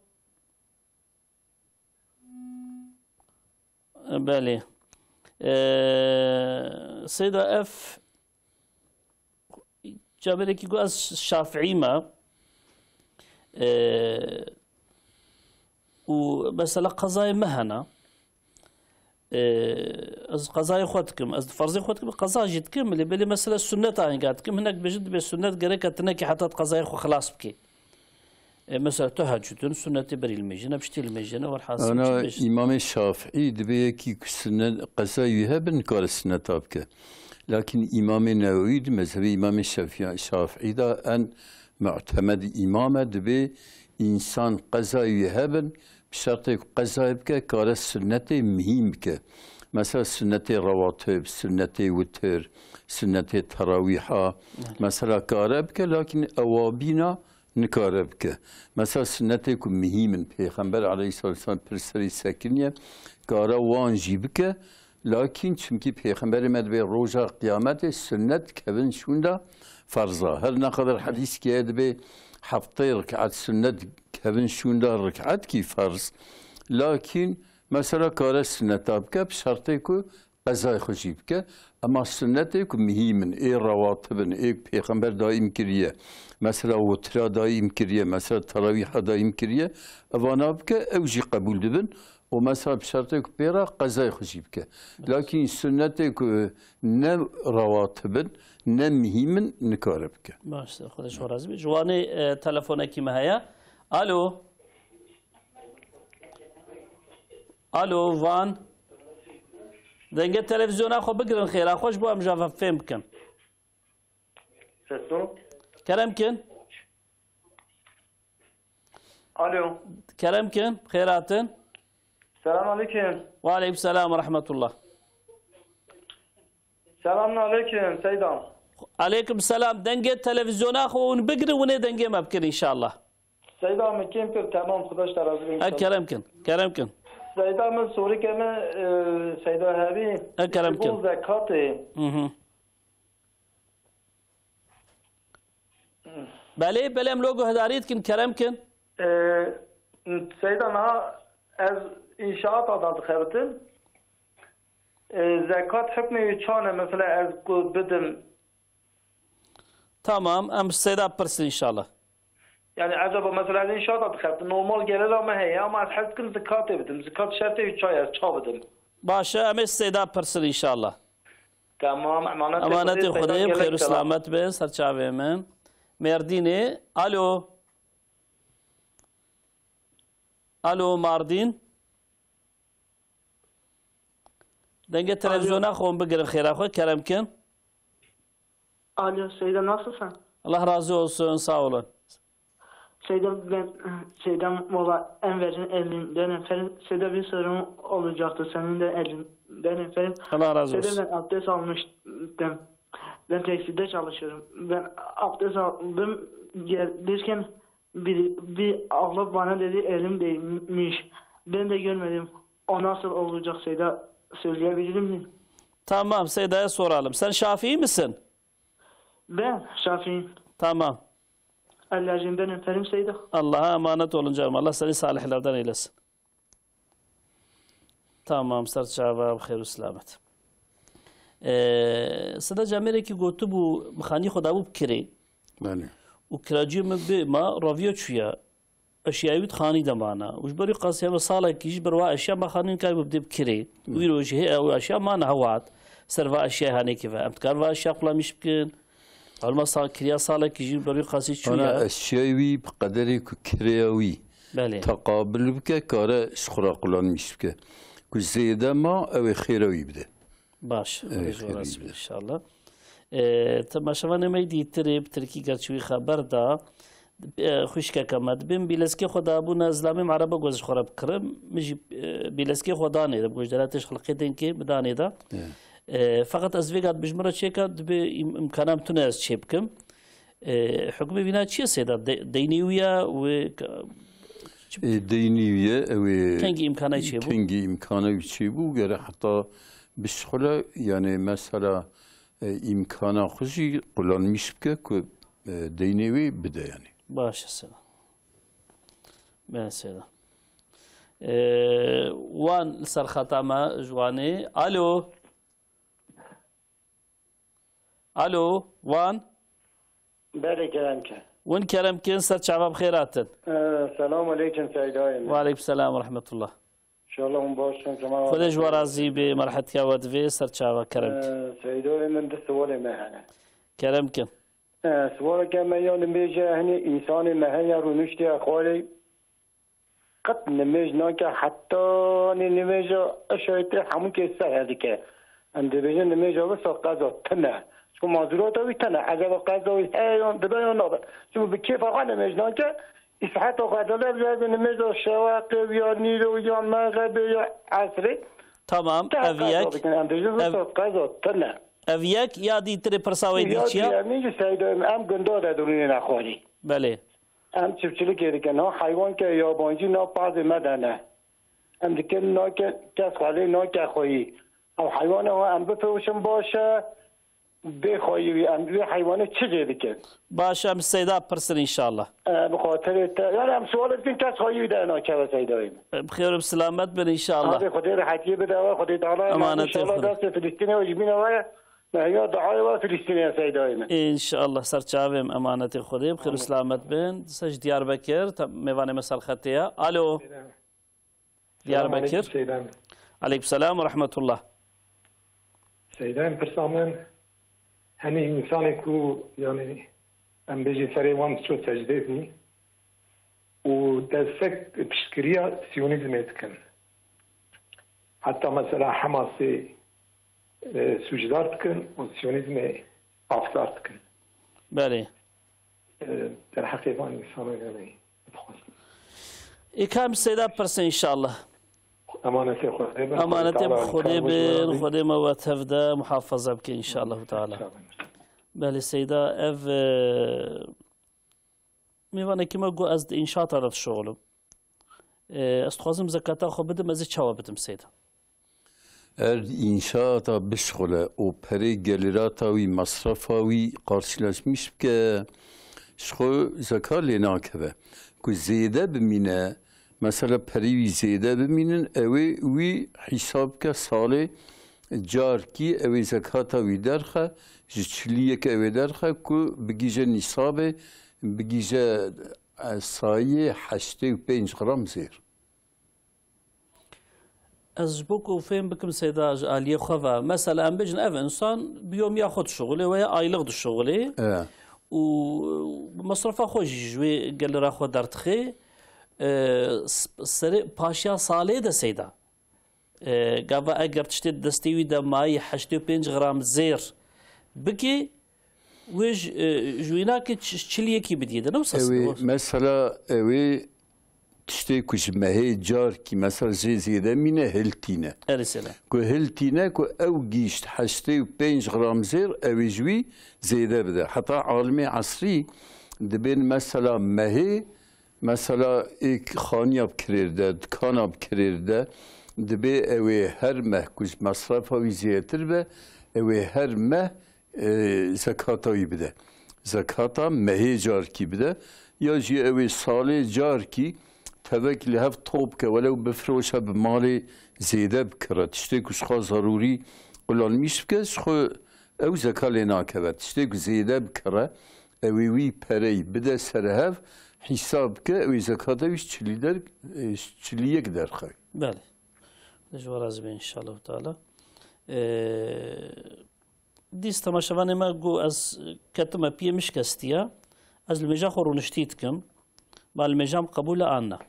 Belê. Ee, Seyda, ev caberekî ku ez Şafiî me, ee, û mesela qezayê me hene. Ee, ez qezayê xwe dikim, ez ferzê xwe dikim, qeza jî dikim, lê belê mesela sunneta hinga dikim, hinek bêjin dibê sunnet gereke tu nekî heta tu qezayê xwe xilas bikî. E, mesela tu hecûtin, sunnetê berî limêjine, piştî limêjine, werhasil Ana çi bêjin? Îmamê Şafîî dibê yekî ku sunnet qezayê wî hebin, nikare sunneta bike. Lakin Îmamê Newewî di mezhebê Îmamê Şafî-, Şafîî de en mu'temed îmam e, dibê însan qezayê wî hebin, bi şertê ku qezayê bike, kare sunnetê mihîm bike. Mesela sunnetê rewatib, sunnetê witir, sunnetê terawîha. Evet. Mesela kare bike, lakin ewabîna nikare bike. Mesela sunnetê ku mihîm in, Pêxember aleyhissalatu vesselam pir serî sekiniye, kare wan jî bike. Lakin çimkî Pêxemberê me dibê roja qiyametê sunnet kevin şûnda ferza. Her ne qeder hedîskê dibê heftê rik'et sunnet kevin şûnda rik'etkî ferz. Lakin mesela kare sunneta bike, bi şertê ku qezayê xwe jî bike. Ema sunnetê ku mihîm in, ê rewatib in, ê Pêxember daîm kiriye. Mesela witira daîm kiriye, mesela terawîha daîm kiriye. Evana bike, ew jî qebûl dibin. Û mesela bi şertê ku pê re qezayê xwe jî bike. Lakin sunnetê ku ne rewatib in, ne mihîm in, nikare bike. Baş, Xwedê ji we razî be. Ji wanê, e, telefonekî me heye. Alo. Alo, van. Dengê televîzyona xwe bigirin xêra xwe, ji bo em ji hev fêm bikin. Sesto. Kerem kin. Alo. Kerem kin, xêr hatin. Selam aleyküm. Ve aleyküm selam ve rahmetullah. Selamun aleyküm Seyda. Aleyküm selam. Dengê televîzyona xwe hûn bigirin, hûn ê dengê me bikin înşallah. Seyda, min kêm kir, temam, Xuda ji te razî be înşallah. E, kerem kin, kerem kin. Seyda, min sorîke me, e, Seyda Hebî, E, kerem ji bo kin. Zekatê. Hı hı. Belê, belê, em lo guhdarî dikin, kerem kin. Ee, Seyda, niha ez înşaata da dixebitim. Ee, zekat hukmê wî çan e, mesela ez ku bidim? Tamam, em Seyda pirsin înşallah. Yani acaba mesela ez înşaata dixebtim, normal gelira me heye ama ez hez dikim zikatê bidim. Zikat şertê wî çaye, ez ça bidim? Baş e, em ê Seyda pirsin înşallah. Tamam, emanetê Emanetê Xwedê, Seyda, Xwedê, bi gelek xêr û selam. Selamet bin, ser çavê min. Mêrdînê, alo. Alo, Mardîn. Dengê Alo. televizyona xwe bigirin xêra xwe, kerem kin. Alo, Seyda, nasılsın? Allah razı olsun, sağ olun. Seyda, ben, Seyda, valla en verin elinden öperim. Seyda, bir sorum olacaktı senin de elinden öperim. Allah razı Seyda, olsun. ben abdest almıştım. Ben tekstilde çalışıyorum. Ben abdest aldım, gelirken bir, bir abla bana dedi, elim değmiş. Ben de görmedim. O nasıl olacak Seyda, söyleyebilir miyim? Tamam, Seyda'ya soralım. Sen Şafii misin? Ben Şafii'yim. Tamam. Ellerinden öperim Seyda. Allah'a emanet olun canım. Allah seni salihlerden eylesin. Tamam, ser çava, bi xêr û selamet. Ee, Seyda, camêrekî gotibû, mixanî xwe dabû bi kirê. Belê. Û kiraciyê min bi ma raviya çûya. Eşyayê wî di xanî de mane. Û ji ber wî qasî heve salekî ji ber wa eşya me xanî nikarî bibdê bi kirê. Û îro jî hê ew eşya mane hewa hat. Ser va eşyayê hanêkî ve. Em dikar va eşya qulamîş bikin. Ewil me sa-, kiriya salekî jî ber wî qasî çûye. Ana eşyayê wî bi qederê ku kirêya wî Belê. teqabil bike, kare ji xwe re qulanmîş bike. Ku zêde ma, ew ê xêra wî bide. Baş, Ew ê Xwedê ji we xêrî razî be bide. Înşallah. E, temaşevanê me dîtirê bi tirkî gerçi wî xeber da. E, xwişkeke me dibên bîleskê xwe dabûne zilamê min erebe goz ji xwe re bikirim. Min jî, e, bîleskê xwe danê de, bi gojdera têş xelqê denkê bi danê de. Evet. E, feqet ez vêga bi ji min re çêka dibê im-, imkana min tune ez çê bikim. E, hukmê vîna çi ye Seyda? De-, deynê wî ye, wê ka-, E, deynî wî ye, ew ê Kengî îmkana çêbû? kengî îmkana wî çêbû, gere heta bişxule, yani mesela, e, îmkana xwe jî qulanmîş bike ku, e, deynê wî bide yani. Baş e Seyda. Ben Seyda. E, wan li ser xeta me ji wanê. Alo. Alo, wan? Belê, kerem ke. Win kerem kin, ser çava bi xêr hatin. Ee, selamu aleykum, Seydayê min. Ve aleykum selam ve rahmetullah. Înşallah hûn baş in, şema Xwedê ji we razî be, merhetiya we divê, ser çava kerem kin. Ee, Seydayê min, du siwalê me hene. Kerem kin. Ee, siwaleke me ya nimêje, hinî însanê me heye, rûniştiye xwarê, qet nimêj nake, heta nê nimêja eşayê tê hemû kes seher dike. Em dibêjin nimêja wisa qeza tune. Çku mazûrata wî tune. Ecaba qeza wî heye yan dibe yan nabe. Çku bi kêfa xwe nimêj nake, îsaheta xwe dide bi nimêja şeweqê ya nîro ya mexebê ya esrê. Tamam, Te ev qeza yek. dikin. Em dibêjin Ev, wisa qeza tune. ev yek ya dîtirê pirsa wê dî Ya çi ya? diyemîn jî Seydayê min, em gunda de dirûnê nexwarî. Belê. Em çiftçilikê dikin. Ha heywan ke yabancî nav pazê me de ne. Em dikin nake kes xwelê nake xweyî. Ew heywana wa em bifewşin baş e. Bê xweyî wî em vê heywanê çi jê dikin? Baş e, em Seyda pirsin înşallah. E, bi xatirê te. Yani em sual dikin kes xweyî wî de nakeve Seydayê min. E, bi xêr û bi selamet bin înşallah. Abi Xwedê rehetiyê bide we, Xwedê Teala Emanetê inşallah Xwedê. destê Filistînê we ji bîna we ye. Mehya duayê we Filistînê ye Seydayê min. Înşallah ser çavê min, emanetê Xwedê, bi xêr û selamet bin. Dise ji Diyarbekir, te-, mêvanê me ser xetê ye. Alo. Selam. Diyarbekir. Selam aleyküm Seydayê min. Aleyküm selam ve rahmetullah. Seydayê min, pirsa min, henî însanê ku, yani, em bêjin serê wan diço secdê bû û destek piştgiriya Siyonîzmê dikin. Heta mesela Hamasê, e, sûcdar dikin û Siyonîzmê afsar dikin. Belê. E, derheqê van însanan yani dixwazim. Ê ka em Seyda pirsin înşallah. Emanetê Xwedê bin. Emanetê Xwedê bin, Xwedê me we tev de muhafaza bike înşallah teala. Belê Seyda, ev, e, mêvanekî me got ez di înşaata de dişixulim. E, ez dixwazim zekata xwe bidim, ez ê çawa bidim Seyda? Er înşaata bişixule û perê gelirata wî, masrafa wî qarşîlaşmîş bike, ji xwe zeka lê nakeve. Ku zêde bimîne, mesela perê wî zêde bimînin, ew ê wî hîsab bike salê carkî ew ê zekata wî derxe, ji çilî yek ew ê derxe ku bigîje nîsabê, bigîje e, sayiyê heştê û pênc gram zêr. Ez ji bo ku fêm bikim seyda ji aliyê xwe ve, mesela em bêjin ev insan bi yomiya xwe dişuxulê, weya aylık dişuxulê E. û bi masrafa xwe jî ji wê gelira xwe derdixê, e, s-, serê paşiya salê de seyda. E, gava eger tiştê di destê wî de mayî heştê û pênc gram zêr bikî, wê ji, e, ji wî nake ç-, çil yekî bidiyê de, ne wisa Ew ê seyda? Mesela ew ê tiştê ku ji mehê carkî mesela jê zêde mîne hiltîne. Erê seyda. Ku hiltîne ku ew gîşt heştê û pênc gram zêr ew ê ji wî zêde bide. Heta alimê esrî dibên mesela mehê Mesela êk xaniya bi kirêr de, dikana bi kirêr de, dibê ew ê her meh ku ji mesrefa wî zêdetir be, ew ê her meh, e, zekata wî bide. Zekata mehê carkî bide. Ya jî ew ê salê carkî tevekî li hev top bike, welew bifiroşe bi malê zêde bikire. Tiştê ku ji xwe zerûrî qulanmîş bike, ji xwe ew zeka lê nakeve. Tiştê ku zêde bikire, Ew ê wî pereyî bide ser hev, hîsab bike, ew ê zekata wî ji çilî der, e, ji çilî yek derxew. Belê. Ji we razî be înşallah teala. E, dîs temaşevanê me got ez ketime piyê min şikestiya. Ez li mêja xwe rûniştî dikim. Ma li mêja min qebûl e an na?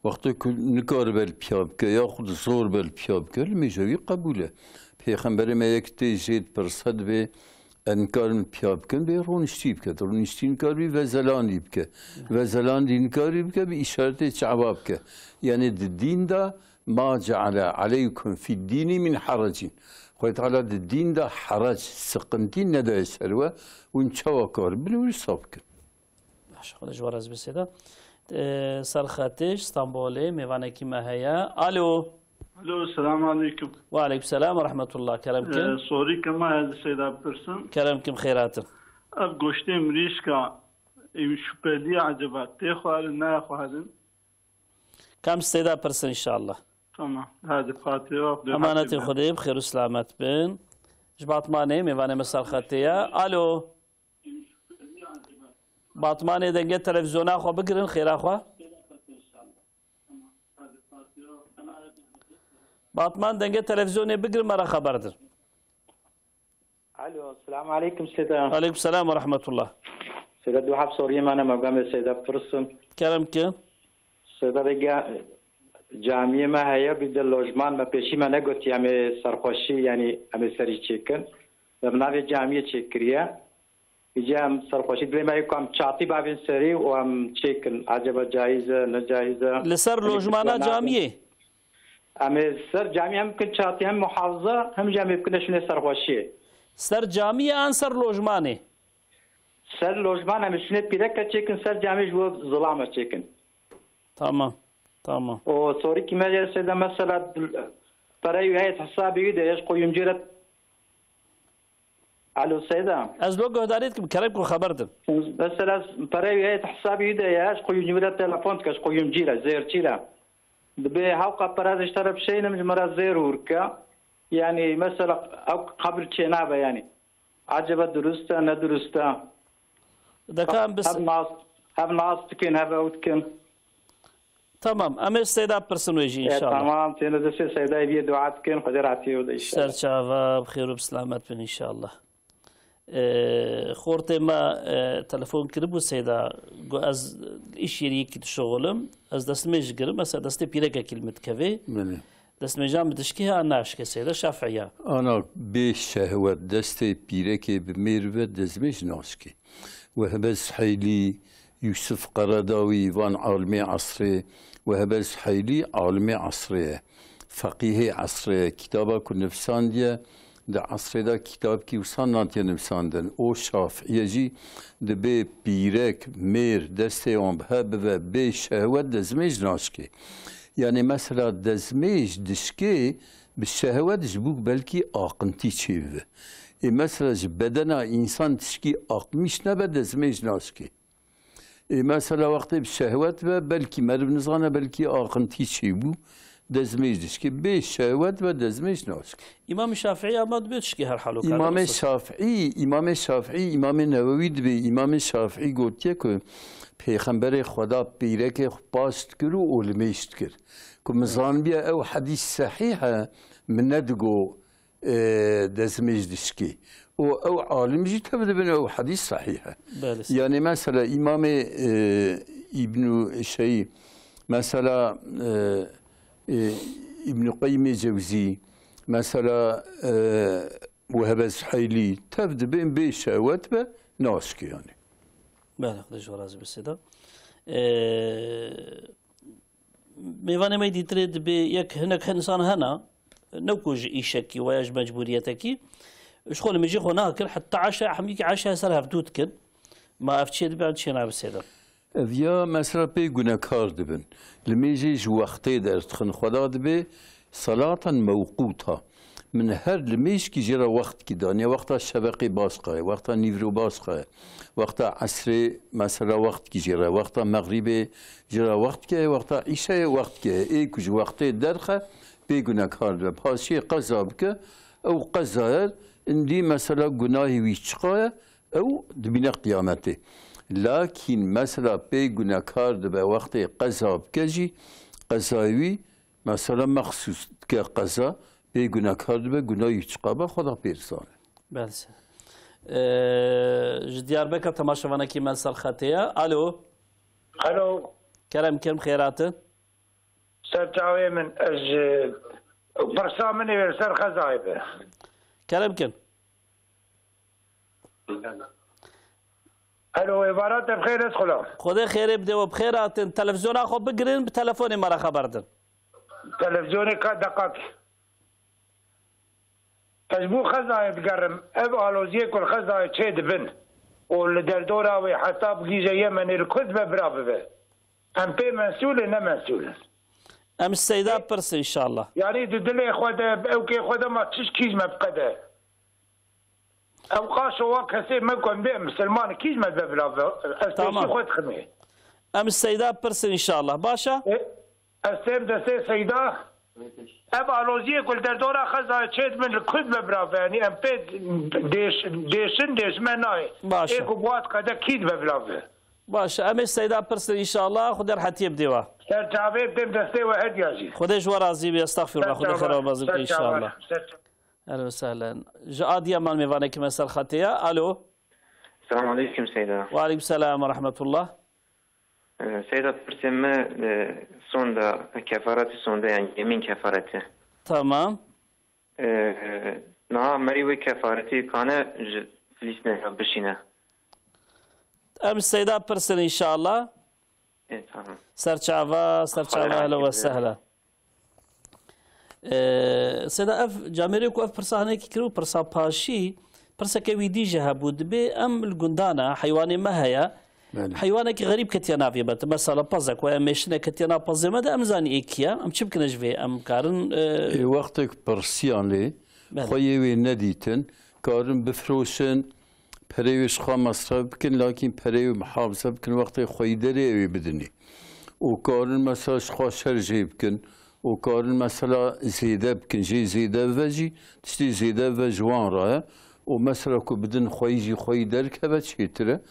Wextê ku nikaribe li piya bike, yaxud zor be li piya bike, li mêja wî qebûl e. Pêxemberê me yek tê jê dipirse dibê, e, nikarim li piya bikim, bê rûniştî bike. Rûniştî nikaribî vezelandî bike. Vezelandî nikaribî bike, bi îşaretê çava bike. Yanî di dîn de "Ma ceale aleykum fid dînî min harecin." Xwedê Teala di dîn de herec, siqintî nedaye ser we, hûn çawa karibin wisa bikin. Baş, Xwedê ji we razî be seyda. Ee, ser xetê ji Stenbolê mêvanekî me heye. Alo. Alo, selamu aleykum. Ve aleykum selam ve rahmetullah. Kerem kin. Ee, sorî ke ma ez seyda bipirsim. Kerem kin, xêratin. Ev goştê mirîşka, ew şupelî acaba tê xwarin, nayê xwarin? Kam seyda pirsin inşallah. Tamam. Hadi Fatiha. Emanetê Xwedê, bi xêr û selamet bin. Ji Batmanê mêvanê me ser xetê ye. Alo. Batmanê dengê televizyona xwe bigirin, xêra xwe. Batman dengê televizyonê bigirin, me re xeber din. Alo, selamu aleykum Seyda. Aleykum selam ve rahmetullah. Seyda, du heb soriyê me ne, me gamê Seyda pirsin. Kerem ki. Seyda, vê ga-, camiyê me heye, bir de lojman me pêşî me negotiye, em ê serxweşî, yanî em ê serî çêkin. Em navê camiyê çêkiriye. Îca em serxweşî dilê me yê ku em çatî bavên serî û em çêkin. Acaba caiz e, ne caiz e? Li ser Em ê lojmana kiştiya nabin. Camiyê? Em ê ser camiyê hem bikin çatî, hem muhafaza, hem jî em ê bikine şûnê serxweşiyê. Ser camiyê an ser lojmanê? Ser lojman em ê şûnê pîreke çêkin, ser camiyê ji bo zilama çêkin. Tamam, tamam. O sorîkî me jê Seyda, mesela, pereyê wî heye di hesabê wî de ye, ji qoyûmcî re Alo, Seyda. Ez lo guhdarî dikim, kerem ku xeber din. Mesela, pereyê wî heye di hesabê wî de ye, ji qoyûmcî re telefon dike, ji qoyûmcî re, zêrçî re. Dibê hewqa pere ez ji te re bişeynim, ji min re zêr hûr ke. Yanî, mesela, ew qebul çênabe, yanî. Acaba durust e, ne durust e? Deka em bis- Hev nas, hev nas dikin, hev ew dikin. Tamam, em ê Seyda pirsin wê jî E, înşallah. Tamam, têne destê Seydayê biyê dua dikin, Xwedê rahatiyê wê de înşallah. Serçava, bi xêr û bi selamet bin înşallah. E, xortê me, e, telefon kiribû Seyda, got ez iş yerî yekî dişuxulim, ez destmêj girim, mesela destê pîrekekî li min dikevê. Belê. Destmêja min dişkê ya naşkê Seyda Şafiya. Ana bê şehwet destê pîrekê bi mêr ve destmêj naşkê. Wehbe Suheylî, Yûsif Qeredawî, van alimê esrê, Wehbe Suheylî alimê esrê ye. Feqîhê esrê ye. Kitaba ku nivîsandiye, di esrê de kitabkî wisa natiye nivîsandin. O Şafiye jî dibê pîrek, mêr, destê wan bi hev bive bê şehwet dezmêj naşkê. Yanî mesela dezmêj dişkê bi şehwet ji bo belkî aqintî çêbibe. Ê mesela ji bedena însan tişkî aqmîş nebe dezmêj naşkê. Ê, mesela wextê bi şehwet be, belkî meriv nizane, belkî aqintî çêbû. Dezmêj dişkî, bê şehwet ve dezmêj naşkî. Îmam Şafîî ama dibê dişkî her hal û kar. Îmamê Şafîî, Îmamê Şafîî, Îmamê Newewî dibê, Îmamê Şafîî gotiye ku Pêxemberê Xweda pîrekê xwe paş dikir û limêj dikir. Ku min zanbiye ew hedîs sehîh e, min nedigo, e, dezmêj dişkî. Û ew alim jî tev dibin ew hedîs sehîh e. Belê. Yanî mesela Îmamê, e, Îbnû Şeyî, mesela, e, e, Îbnû Qeyyimê Cewzî, mesela, e, Wehbe Zuheylî, tev dibin bê şehwet be naşkê yanî. Belê, Xwedê ji we razî be Seyda. E, Mêvanê me dîtirê dibê yek hinek insan hene, ne ku ji îşekî we ya ji mecbûriyetekî, ji xwe limêjê xwe nakir, heta eşa, hemîkî eşa ser hevdû dikin. Ma ev çê dibe, ev çê nabe Seyda? Ev ya mesela pê gunekar dibin. Limêjê ji wextê derdixin. Xweda dibê salatan mewqûta. Min her limêjkî jê re wextkî daniye. Wexta şeveqê baş qaye, wexta nîvro baş qaye, wexta esrê mesela wextkî jê re, wexta mexrîbê jê re wextkî ye, wexta îşayê wextkî ye. Ê ku ji wextê derxe, pê gunekar dibe. Paşiyê qeza bike, ew qezayar indî mesela gunahê wî çiqa ye, ew dibîne qiyametê. Lakîn mesela pê gunekar dibe wextê qeza bike jî, qezayê wî mesela mexsûs dike qeza, pê gunekar dibe, gunahê wî çiqa be, Xweda pê dizane. Belê. Ee, ji Diyarbekir temaşevanekî me ser xetê ye. Alo. Alo. Kerem, kerem, xêr hatin. Ser çavê min, ez, e, pirsa min ê li ser xezayê be. Kerem kin. Alo, êvara te bi xêr, ez xulam. Xwedê xêrê bide we bi xêr hatin. Televizyona xwe bigirin, bi telefonê me re xeber din. Televizyonê ka deqak. Ez bo xezayê digerim. Ev aloziyê ku li xezayê çê dibin û li derdora wê heta bi gîje Yemenê li ku dibe bira bibe. Em pê mesûl in, ne mesûl in. Em ji Seyda pirsin înşallah. Yanî di dilê xwe de, bi ewkê xwe de ma çi kî ji me biqede? Ew qaşo wa kesê me ku em bê misilman, kî ji me dibe bila ve? Ez Tamam. pêşî xwe diximê. Em ji Seyda pirsin înşallah. Baş e? E, ez têm destê Seyda. Ev aloziyê ku li derdora xezayê çê dibin li ku dibe bila ve? Yanî em pê dêş-, dêşin, dêşme nayê. Baş e. Ê ku bi wa diqede kî dibe bila ve? Baş e. Em ê Seyda pirsin înşallah. Xwedê rehetiyê bidê we. Ser çavê, bi têm destê we hediya jî. Xwedê ji we razî be. Estexfirullah. Xwedê xêra we bazin ke înşallah. Ser çava. Ehlen we sehlen. Ji Adiyaman mêvanekî me ser xetê ye. Alo. Selamun aleykum Seyda. Ve aleykum selam ve rahmetullah. Ee, Seyda, pirsê me, e, sonda, kefaretê sonda, yani yemin kefareti. Tamam. Ee, niha merî wê kefaretî kane ji Filîstînê re bişîne. Em ji Seyda pirsin înşallah. Ê, tamam. Serçava, serçava, Xwedê ehlen we razî be. sehlen. Ee, Seyda, ev camêrê ku ev pirsa hinekî kir û pirsa paşî, pirseke wî dî jî hebû. Dibê em li gundana heywanê me heye. Belê. Heywanekî xerîb ketiye navê me. Mesela pezek waya mêşine ketiye nav pezê me de, em zanî ê kî ye. Em çi bikine ji vê? Em karin, e, Ê, wextek pirsiyan lê, Belê. xweyê wê nedîtin, karin bifroşin, perê wê ji xwe mesref bikin, lakîn perê wê muhafaze bikin, wextê xweyî derê ew ê bidinê. Û karin mesela ji xwe şer jê bikin, û karin mesela zêde bikin. Jê zêde bibe jî, tiştê zêde bibe ji wan re ye. Û mesela ku bidin xweyî jî xweyî derkeve çêtir e.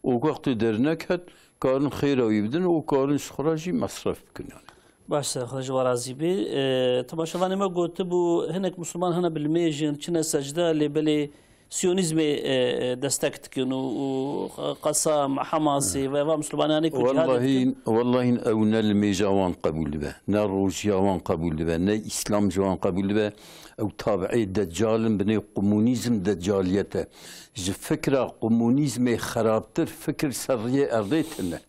Û wextê derneket, karin xêra wî bidin û karin ji xwe re jî mesref bikin yani. Baş e, Xwedê ji we razî be. E, temaşevanê me gotibû, hinek Misliman hene bi limêj in, çine secde, lê belê Siyonîzmê, e, e, destek dikin û, û Qesam, Hamasê ve va Mislimananê ku cihadê dikin. Wellahî, wellahî ew ne limêja wan qebûl dibe, ne rojiya wan qebûl dibe, ne Îslam ji wan qebûl dibe. Ew tabi'ê Deccal in, binê komunîzm Deccaliyet e. Ji fikra komunîzmê xerabtir fikir ser riyê erdê tune.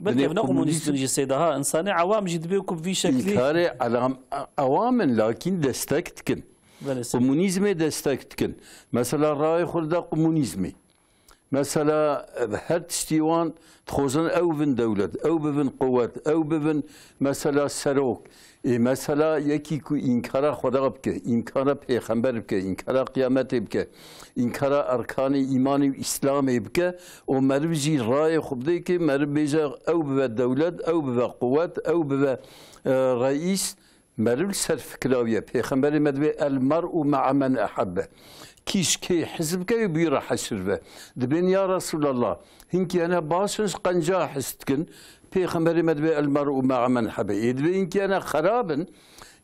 Belkî ev ne komunîst in jî Seyda ha, insanê ewam jî dibê ku bi vî şeklî. Înkarê elam-, ewam in, lakîn destek dikin. Belê, Seyda. Komunîzmê destek dikin. Mesela rayê xwe dide komunîzmê. Mesela, her tiştî wan dixwazin ew bin dewlet, ew bibin quwet, ew bibin mesela serok. Ê, mesela yekî ku înkara Xweda bike, înkara pêxember bike, înkara qiyametê bike, înkara erkanê îmanê û îslamê bike, û meriv jî rayê xwe bidê ki meriv bêje ew bibe dewlet, ew bibe quwet, ew bibe, e, reîs, Meriv li ser fikra wî ye. Pêxemberê me dibê, "El mer'u ma'a men ehebbe." Kî ji kê hez bike, wî bi wî re heşir be. Dibên, "Ya Resulallah, hinkî hene baş in, ji qenca hez dikin." Pêxemberê me dibê, "El mer'u ma'a men ehebbe." Ê dibê hinkî hene xerab in,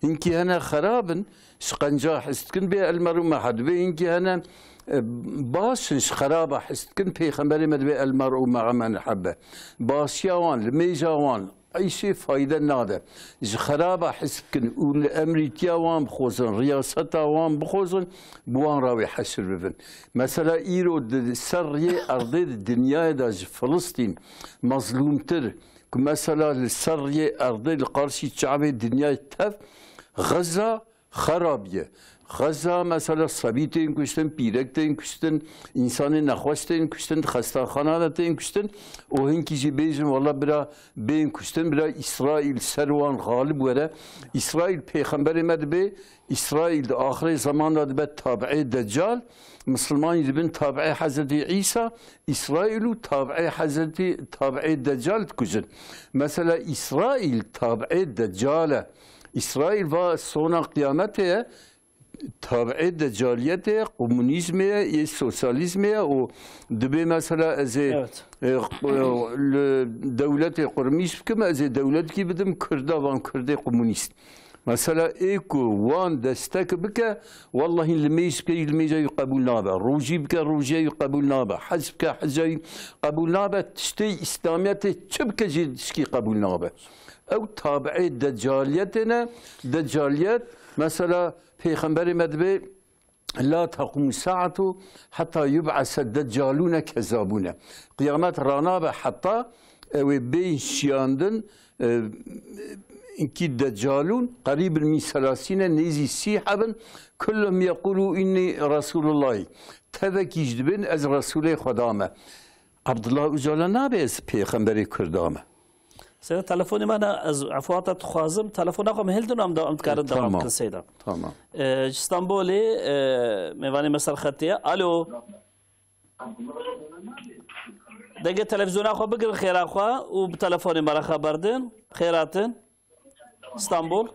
hinkî hene xerab in, ji qenca hez dikin, bê "El mer'u ma'a." Dibê hinkî hene, e, baş in, ji xeraba hez dikin, Pêxemberê me dibê, "El mer'u ma'a men ehebbe." Başiya wan, limêja wan, Îşê fayde nade. Ji xeraba hez bikin û li emrîtiya wan bixwazin, riyaseta wan bixwazin, bi wan re wê heşir bibin. Mesela îro di ser riyê erdê di dinyayê de ji Filistîn mezlûmtir, ku mesela li ser riyê erdê li qarşî çavê dinyayê tev Xeza xerab ye. Xeza mesela sebî tên kuştin, pîrek tên kuştin, însanên nexweş tên kuştin, di xestaxana de tên kuştin û hinkî jî bêjin, "Wela bira bên kuştin, bira Îsraîl ser wan xalib were." Îsraîl pêxemberê me dibe, Îsraîl di axirê zeman de dibe tabiê Deccal, Misilman jî dibin tabiê Hezretî Îsa, Îsraîl û tabiê Hezretî, tabiê Deccal dikujin. Mesela Îsraîl tabiê Deccal e. Îsraîl va sona qiyametê ye, tabiê decaliyetê ye, komunîzmê ye, yê sosyalîzmê ye û dibê mesela ez ê, Evet. e, e, li dewletê qurmîş bikim, ez ê dewletkî bidim Kurda, van Kurdê komunîst. Mesela ê ku wan destek bike, wellahî limêj bike, limêja wî qebûl nabe. Rojî bike, rojiya wî qebûl nabe. Hec bike, heca wî qebûl nabe. Tiştê Îslamiyetê çi bike jî tişkî qebûl nabe. Ew tabiê decaliyetê ne. Decaliyet, mesela Pêxemberê me dibê, "La tequmu sa'atu hatta yub'ase deccalune kezzabune." Qiyamet ranabe heta ew ê bên şiyandin, e, kî deccalûn, qerîbin min selasîne, nêzî sî hebin, kulluhum yequlu inni Resulullah. Tevekî jî dibên, "Ez Resulê Xweda me." Abdullah Ocalan nabe, "Ez pêxemberê Kurda me." Seyda, telefonê me ne, ez efûa te dixwazim. Telefona xwe me hildin, em de, em dikarin devam Tamam. bikin, Seyda. Tamam. Ee, ji Stenbolê, e, mêvanê me ser xetê ye. Alo. Dengê televîzyona xwe bigirin xêra xwe û bi telefonê me re xeber din. Xêr hatin. Stenbol.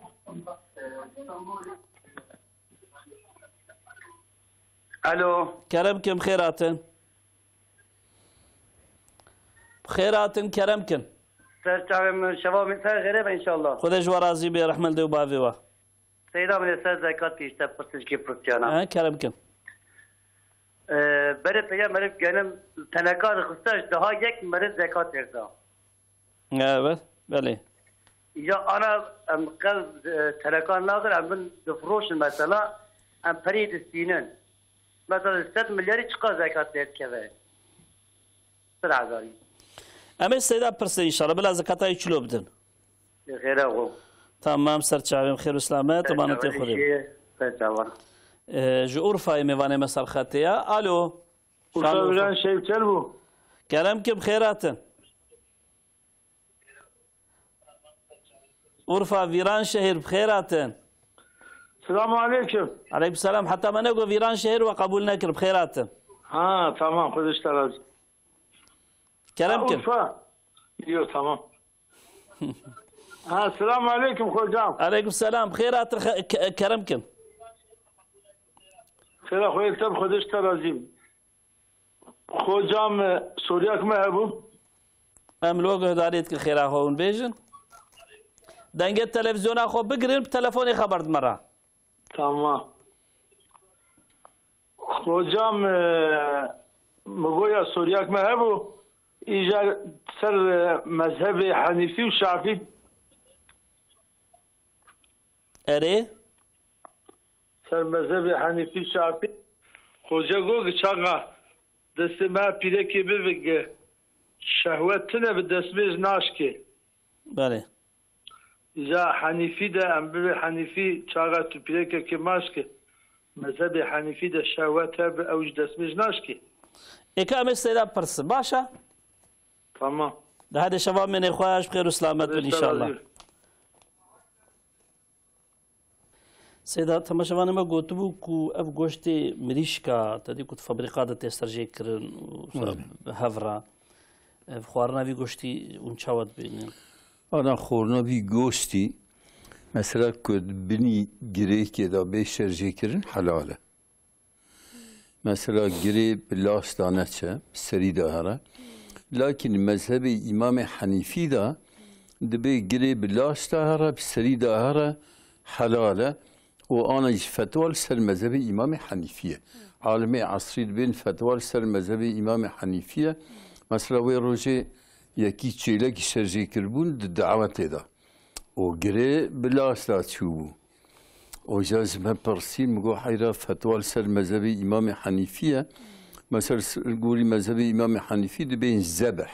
Alo. Kerem kim, xêr hatin. Xêr hatin, kerem kin. Ser çavê min, şeva min ser xêrê be înşallah. Xwedê ji we razî be, rehmel dê û bavê we. Seyda min ê ser zekat kişte pirsişkî pirsiyana. He, kerem kin. Ee, berê peyda meriv genim teneka dixiste, ji daha yek meriv zekat erda. Evet, belê. Ya ana em qel, e, tenekan nagir, em bin difroşin mesela, em perî distînin. Mesela sed milyarî çiqa zekat lê dikeve? Sed hezarî. Em ê Seyda pirse înşallah, bila zekata wî çilo bidin. Xêra xwe. Tamam, ser çavê min, xêr û selamet, emanetê Xwedê. Ser çavan. Ee, ji Urfayê mêvanê me ser xetê ya. Alo. Urfa Şanlıurfa. Viran Şevçer bû. Kerem kim, xêr hatin. Urfa, Vîranşehir, bi xêr hatin. Selamu aleyküm. Aleyküm selam. Heta me nego Vîranşehir we qebûl nekir, bi xêr hatin. Ha, tamam, Xwedê ji te razî. Kerem Ha, kin. Urfa. Yok, tamam. Ha, selamu aleyküm hocam. Aleyküm selam. Bi xêr hatin, xe-, ke-, kerem kin. Xêra Xwedê te bi, Xwedê ji te razî. Xocam, e, soriyek me hebû. Em lo guhdarî dikin xêra xwe hûn bêjin. Dengê televîzyona xwe bigirin, bi telefonê xeber dime re. Tamam. Xocam, e, mi goya soriyek me hebû, îcar ser, e, mezhebê Henîfî û Şafî. Erê? Ser mezhebê Henîfî Şafî, xoca got ki çaxa destê me pîrekê bivige, şehwet tine bi destmêj naşke. Belê. Îca Henîfî de em bibê Henîfî, çaxa tu pîrekekê maşke, mezhebê Henîfî de şehwet hebe, ew ji destmêj naşke. Êka em ê Seyda pirsin. Baş e? Tamam. De hede şeva mênê xwe ji xêr û selamet bin înşallah. Seyda, temaşevanê me gotibû ku ev goştê mirîşka, te dî ku di fabrîka de tê serjêkirin û Belê. bi hev re, ev xwarina vî goştî hûn çawa dibînin? Ana xwarina vî goştî, Mesela ku di binî girêkê de bê şerjêkirin helal e. Mesela girê bi laş de neçe, bi serî de here. Lakin mezhebê Îmamê Henîfî de dibê girê bi laş de here, bi serî de here helal e. Û ana jî fetwa li ser mezhebê Îmamê Henîfî ye. Alimê esrî dibên fetwa li ser mezhebê Îmamê Henîfî ye. Mesela wê rojê yekî çêlekî şerjê kiribûn di dawetê de. Û girê bi laş de çûbû. Û ja ji me pirsî, min got, heyra fetwa li ser mezhebê Îmamê Henîfî ye. Mesela s-, li gorî mezhebê Îmamê Henîfî dibên zebh.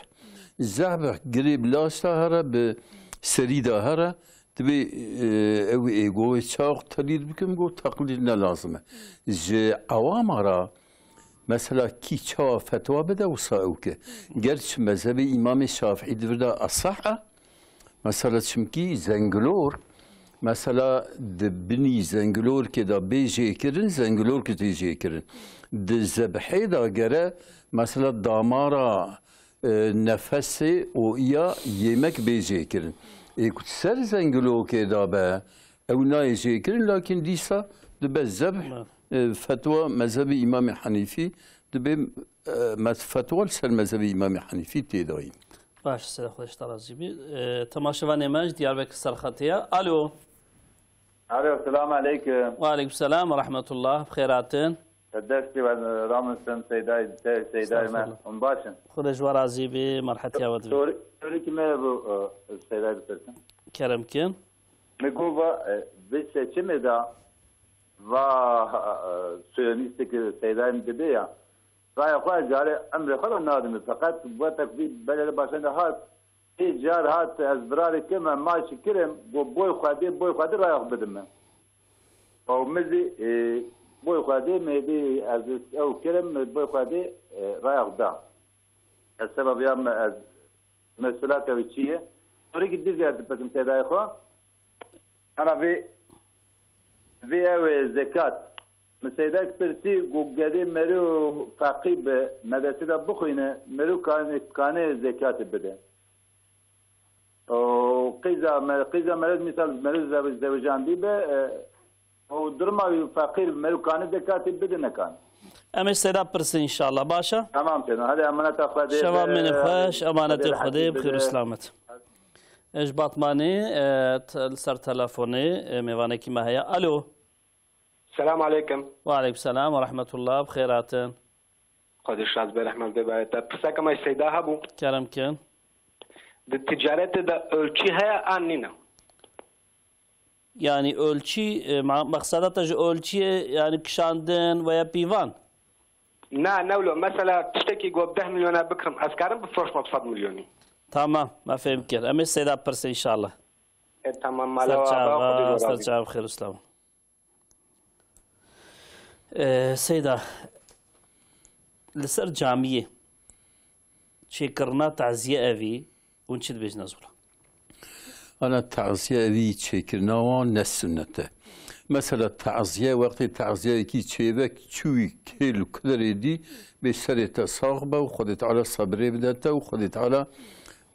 Zebh girê bi laş de here, bi serî de here, dibê, e, ew ê go wê çawa qetlîd bikin, got, teqlîd ne lazim e. Ji ewama re, mesela kî çawa fetwa bide, wisa ew ke. Gerçi mezhebê Îmamê Şafîî di vir de esah e, mesela çimkî zengilor, mesela di binî zengilorkê de bê jêkirin, zengilorkê tê jêkirin. Di zebhê de gere, mesela damara, e, nefesê û iya yemek bê jêkirin. Ê ku ser zengilokê de be, ew nayê jêkirin, lakin dîsa dibe zebh, e, fetwa mezhebê Îmamê Henîfî dibe, e, mez-, fetwa li ser mezhebê Îmamê Henîfî tê dayîn. Baş, Seyda, Xwedê ji te razî bî. E, temaşevanê me ji Diyarbekir ser xetê ye. Alo. Alo, selamu aleykum. Ve aleykum selam ve rahmetullah. Bi xêr hatin. Destê we ramin Seydayê, te Seydayê me. Estağfurullah. Hûn baş in? Xwedê ji we razî bî, merhetiya we dibî. Sor-, sorî ki me bû, e, Seydayê bipirsin. Kerem kin. Me got va, e, vê seçimê de va, e, siyonîstek Seydayê min dibe ya. Raya xwe ez carê emrê xwe de nadime. Feqet wetek vî belê li başan de hat, vê car hat ez virarê kim, em maçî kirim, got boy Xwedê, boy Xwedê raya xwe bidime. Ew min zî, e, boy Xwedê, me dî ez ew kirim, boy Xwedê, e, raya xwe da. Ez sebeb ya me, ez mesulata wî çi ye? Sorîkî dî zêde dipirsim Seydayê xwe. Ana vê, vê ew ê zekat. Min Seydayê pirsî, got gedê mero feqî bi medresê de bixwîne, mero kanê, kanê zekatê bide. Û qîza me-, qîza mero, mîsal mero zewe-, zewicandî be, e, û duruma wî feqîr mero kanê zekatê bide nekan. Em ê Seyda pirsin înşallah, baş e? Tamam Seyda, hadi emaneta Xwedê. Şeva be, mêne xweş, emanetê Xwedê, bi xêr û selamet. Ji Batmanê, e, t-, li ser telefonê, e, mêvanekî me heye. Alo. Selam aleykum. Ve aleykum selam ve rahmetullah. Bi xêr hatin. Xwedê şaz be, rehmet be, be. Te pirseke me Seyda hebû. Kerem kin. Di ticaretê de ölçü heye an nîne? Yani ölçü, e, ma-, maqseda te ji ölçüyê, yani kişandin veya pîvan? Na, ne wilo. Mesela tiştekî ku bi deh milyona bikirim, ez karim bifroşme bi sed milyonî. Tamam, me fêm kir. Em ê Seyda pirsin înşallah. E, tamam, mala wa ba, Xwedê razî. Ser çava, ser çava, bi xêr û selamet. E, Seyda, li ser camiyê çêkirina taziye evî, hûn çi dibêjin ez wilo? Ana taziye evî çêkirina wan ne sunnet e. Mesela taziye, wextê taziyeyekî çêvek çûyî kêl û kilerê dî, bê serê te sax be û Xwedê Teala sebrê bide te û Xwedê Teala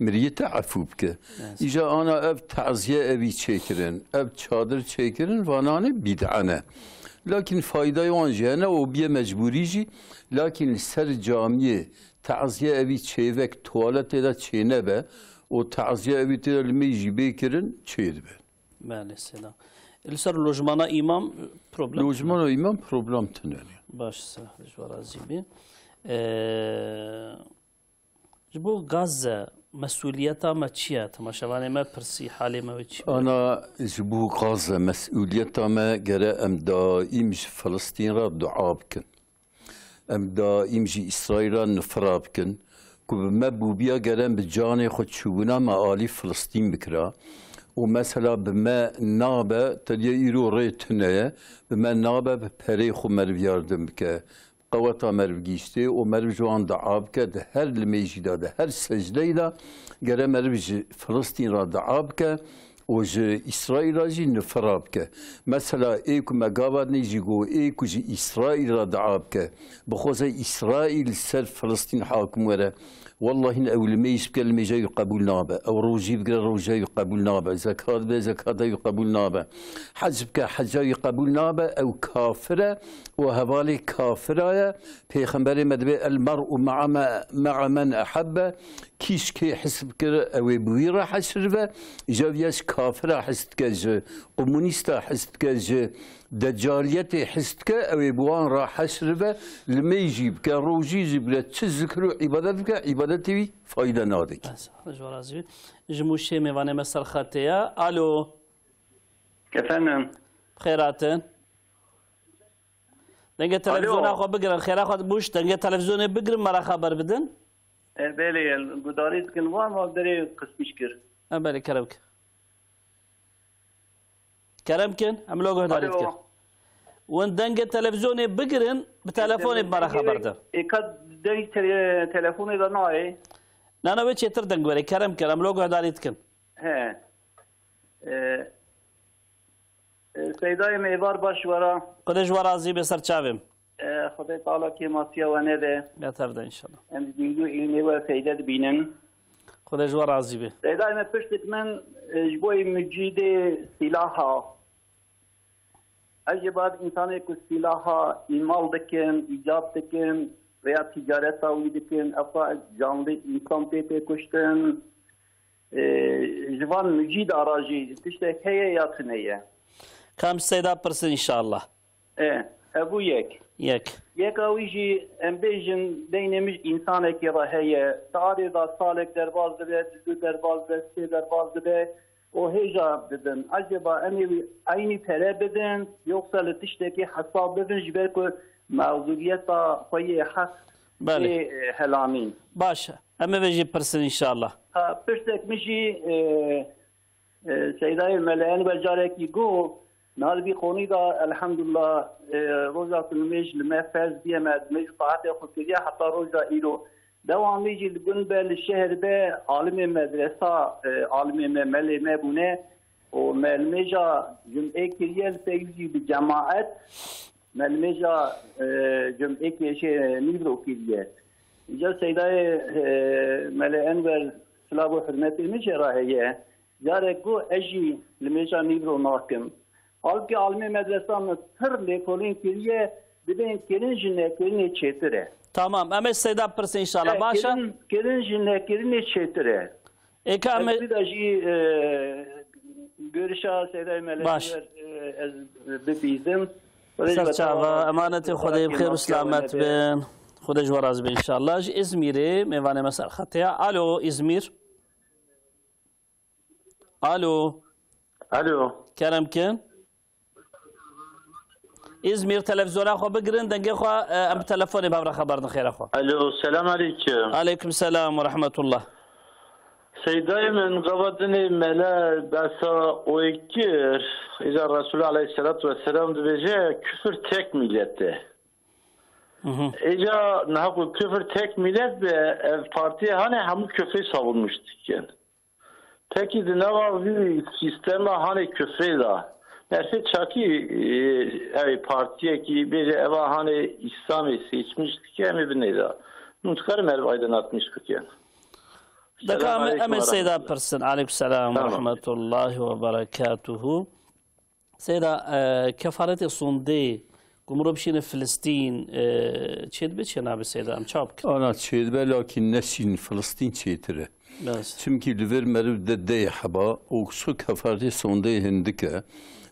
miriyê te efû bike. Evet. Îja ana ev taziye evî çêkirin, ev çadir çêkirin, vananê bîd'a ne. Lakin faydayê wan jî hene û biye mecbûrî jî, lakin li ser camiyê taziye evî çêvek tuwaletê de çênebe û taziye evî tê de li mêj jî bê kirin, çêdibe. Belê, selam. Li ser lojmana îmam problem tune? Lojmana îmam problem tune. Baş, sağ, ji we razî bî. Ee, Ji bo Gazze mesûliyeta me çi ye? Temaşevanê me pirsî, halê me wê çi be? Ana ji bo Gazze mesûliyeta me gere em daîm ji Filistîn re dua bikin. Em daîm ji Îsraîl re nifira bikin. Ku bi me bûbiya gere em bi canê xwe çûbûna me alî Filistîn bikira. Û mesela bi me nabe, teliye îro rê tune ye, bi me nabe bi perê xwe meriv yardim bike. Qeweta meriv gihîştê û meriv ji wan dua bike, di her limêjî de, di her secdeyî de gere meriv ji Filistîn re dua bike û ji Îsraîl re jî nifira bike. Mesela ê ku me gava nêjî got, ê ku ji Îsraîl re dua bike, bixwaze Îsraîl li ser Filistîn hakim were, wellahî ew limêj bike, limêja wî qebûl nabe. Ew rojî bigire, roja wî qebûl nabe. Zekat bide, zekata wî qebûl nabe. Hec bike, heca wî qebûl nabe. Ew kafir e û hevalê kafira ye. Pêxemberê me dibê, "El mer'u ma'a me-, ma'a men ehebbe." Kî ji kê his bikir, ew ê bi wî re heşir be. Îca viya ji kafira his dike, ji komunîsta his dike, ji decaliyetê his dike, ew ê bi wan re heşir be. Limêj jî bike, rojî jî bike, çi zikir û îbadet bike, îbadetê wî fayde nade. Bes, ji we razî be. Ji Mûşê mêvanê me ser xetê ye. Alo. Efendim? Bi xêr hatin. Dengê Alo. Televîzyona xwe bigirin, xêra xwe Mûş, dengê televîzyonê bigirin, me re xeber bidin. E, belê, gudarî dikin, wan wan derê qismîş kir. E, belê, kerem kin. Kerem kin, em lo guhdarî Alo. Dikin. Win dengê televîzyonê bigirin, bi telefonê bi me re xeber din. Êka deng tele-, telefonê de nayê. Na, na, wê çêtir deng were, kerem kin, em lo guhdarî dikin. He. E, e, Seydayê me êvar baş wera. Xwedê ji we razî be ser çavê min. E, Xwedê Teala kêmasiya we nede. Ya tev de înşallah. Em ji dîn û îlmê we feyde dibînin. Xwedê ji we razî be. Seydayê me piştik min, e, ji bo yê mucîdê sîlaha. Ecêba însanê ku sîlaha îmal dikin, îcad dikin, veya tîcareta wî dikin, esa canlî însan tê tê kuştin. E, ji van mucîda re jî tiştek heye ya tune ye? Kam Seyda pirsin înşallah. E, ev bû yek. Yek. Yeka wî jî em bêjin beynê min ji însanekî re heye. Di arê de salek derbas dibe, di du derbas dibe, sê derbas dibe. û hêja bidin. Ecêba em ê wî eynî pere bidin, yoksa li tiştekî hesab bibin, ji ber ku mewzûriyeta xwe yê heq Belê. Tê, e, helanîn. Baş e. Em ê vê jî pirsin înşallah. Ha, pirsek min jî, e, e, Seydayê Mele Enwer carekî got, niha li vî qonî de, elhamdulillah, e, roja ku nimêj li me ferz bûye, me nimêj û taetê xwe kiriye heta roja îro. Dewamî jî li gund be, li şehr be, alimê medresa, e, alimê me, melê me bûne û me nimêja cumê kiriye li pey jî bi cemaet, me nimêja, e, cumê kê-, şey, nîvro kiriye. Îca Seydayê, e, Melê Enwer silav û hurmetê min jê re heye. Carek got, ez jî nimêja nîvro nakim. Halbûkî alimê medresa min pir lêkolîn kiriye, dibên kirin ji nekirinê çêtir e. Tamam, em ê Seyda pirsin înşallah. E, baş e. Kirin, kirin ji nekirinê çêtir e. Êka em ê Ez bir de jî, e, görüşa Seydayê Melek Baş. Ver, e, ez bibîzim. Ser çava, emanetê Xwedê, bi xêr û selamet bin. Xwedê ji we razî be înşallah. Ji Îzmîrê mêvanê me ser xetê ye. Alo, Îzmîr. Alo. Alo. Kerem kin. Îzmîr, televîzyona xwe bigirin, dengê xwe, e, em bi telefonê bi hev re xeber din, xêra xwe. Alo, selam aleykum. Aleykum selam ve rahmetullah. Seydayê min, gava dinê mele behsa oyê kir, îca Resulullah aleyhisselatu vesselam dibêje, küfür tek millet e. Hı hı. Îca niha ku küfür tek millet be, ev partiye hane hemû küfrê savunmuş dikin. Peki di nava vî sîstema hanê kufrê de, merfê çakî, e, ew partiyekî bêje eva hanê Îslamê seçmiş dike, em ê binê de. Hûn dikarin merv aydınlatmış bikin. Deka em, em ê Seyda pirsin. Aleykum selam ve rahmetullahi ve berekatuhu. Seyda, e, kefaretê sondê ku mirov bişîne Filistîn, e, çêdibe çê nabe Seyda? Em çawa bikin? Ana çêdibe, lakîn neşîn Filistîn çêtir e. Bes. Çimkî li vir meriv de deh heba û şu kefaretê sondê hindik e.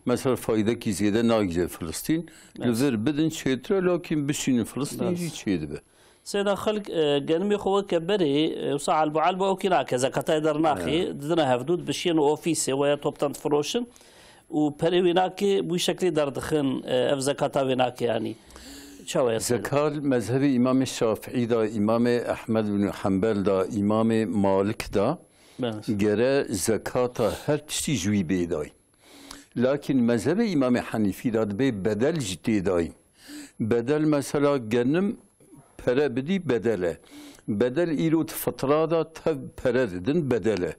Mesela faydekî zêde nagire Filistîn. Li Bes. Vir bidin çêtir e, lakîn bişînin Filistîn Bes. Jî çêdibe. Seyda xelk, e, genimê xwe weke berê, e, wisa elbo elbo ew kî nake, zekatayê dernaxê, Evet. didine hevdû, dibişiyên ofîsê we ya toptan difiroşin û perê wê nake, bi wî şeklî derdixin, e, ev zekata wê nake yanî. Çawa ye Seyda? Zekat mezhebê Îmamê Şafîî de, Îmamê Ehmed bin Hembel de, Îmamê Malik de Evet. gere zekata her tiştî ji wî bê dayîn. Lakin mezhebê Îmamê Henîfî de dibê bedel jî tê dayîn. Bedel mesela genim pere bidî bedel e. Bedel îro di fitra de tev pere didin bedel e.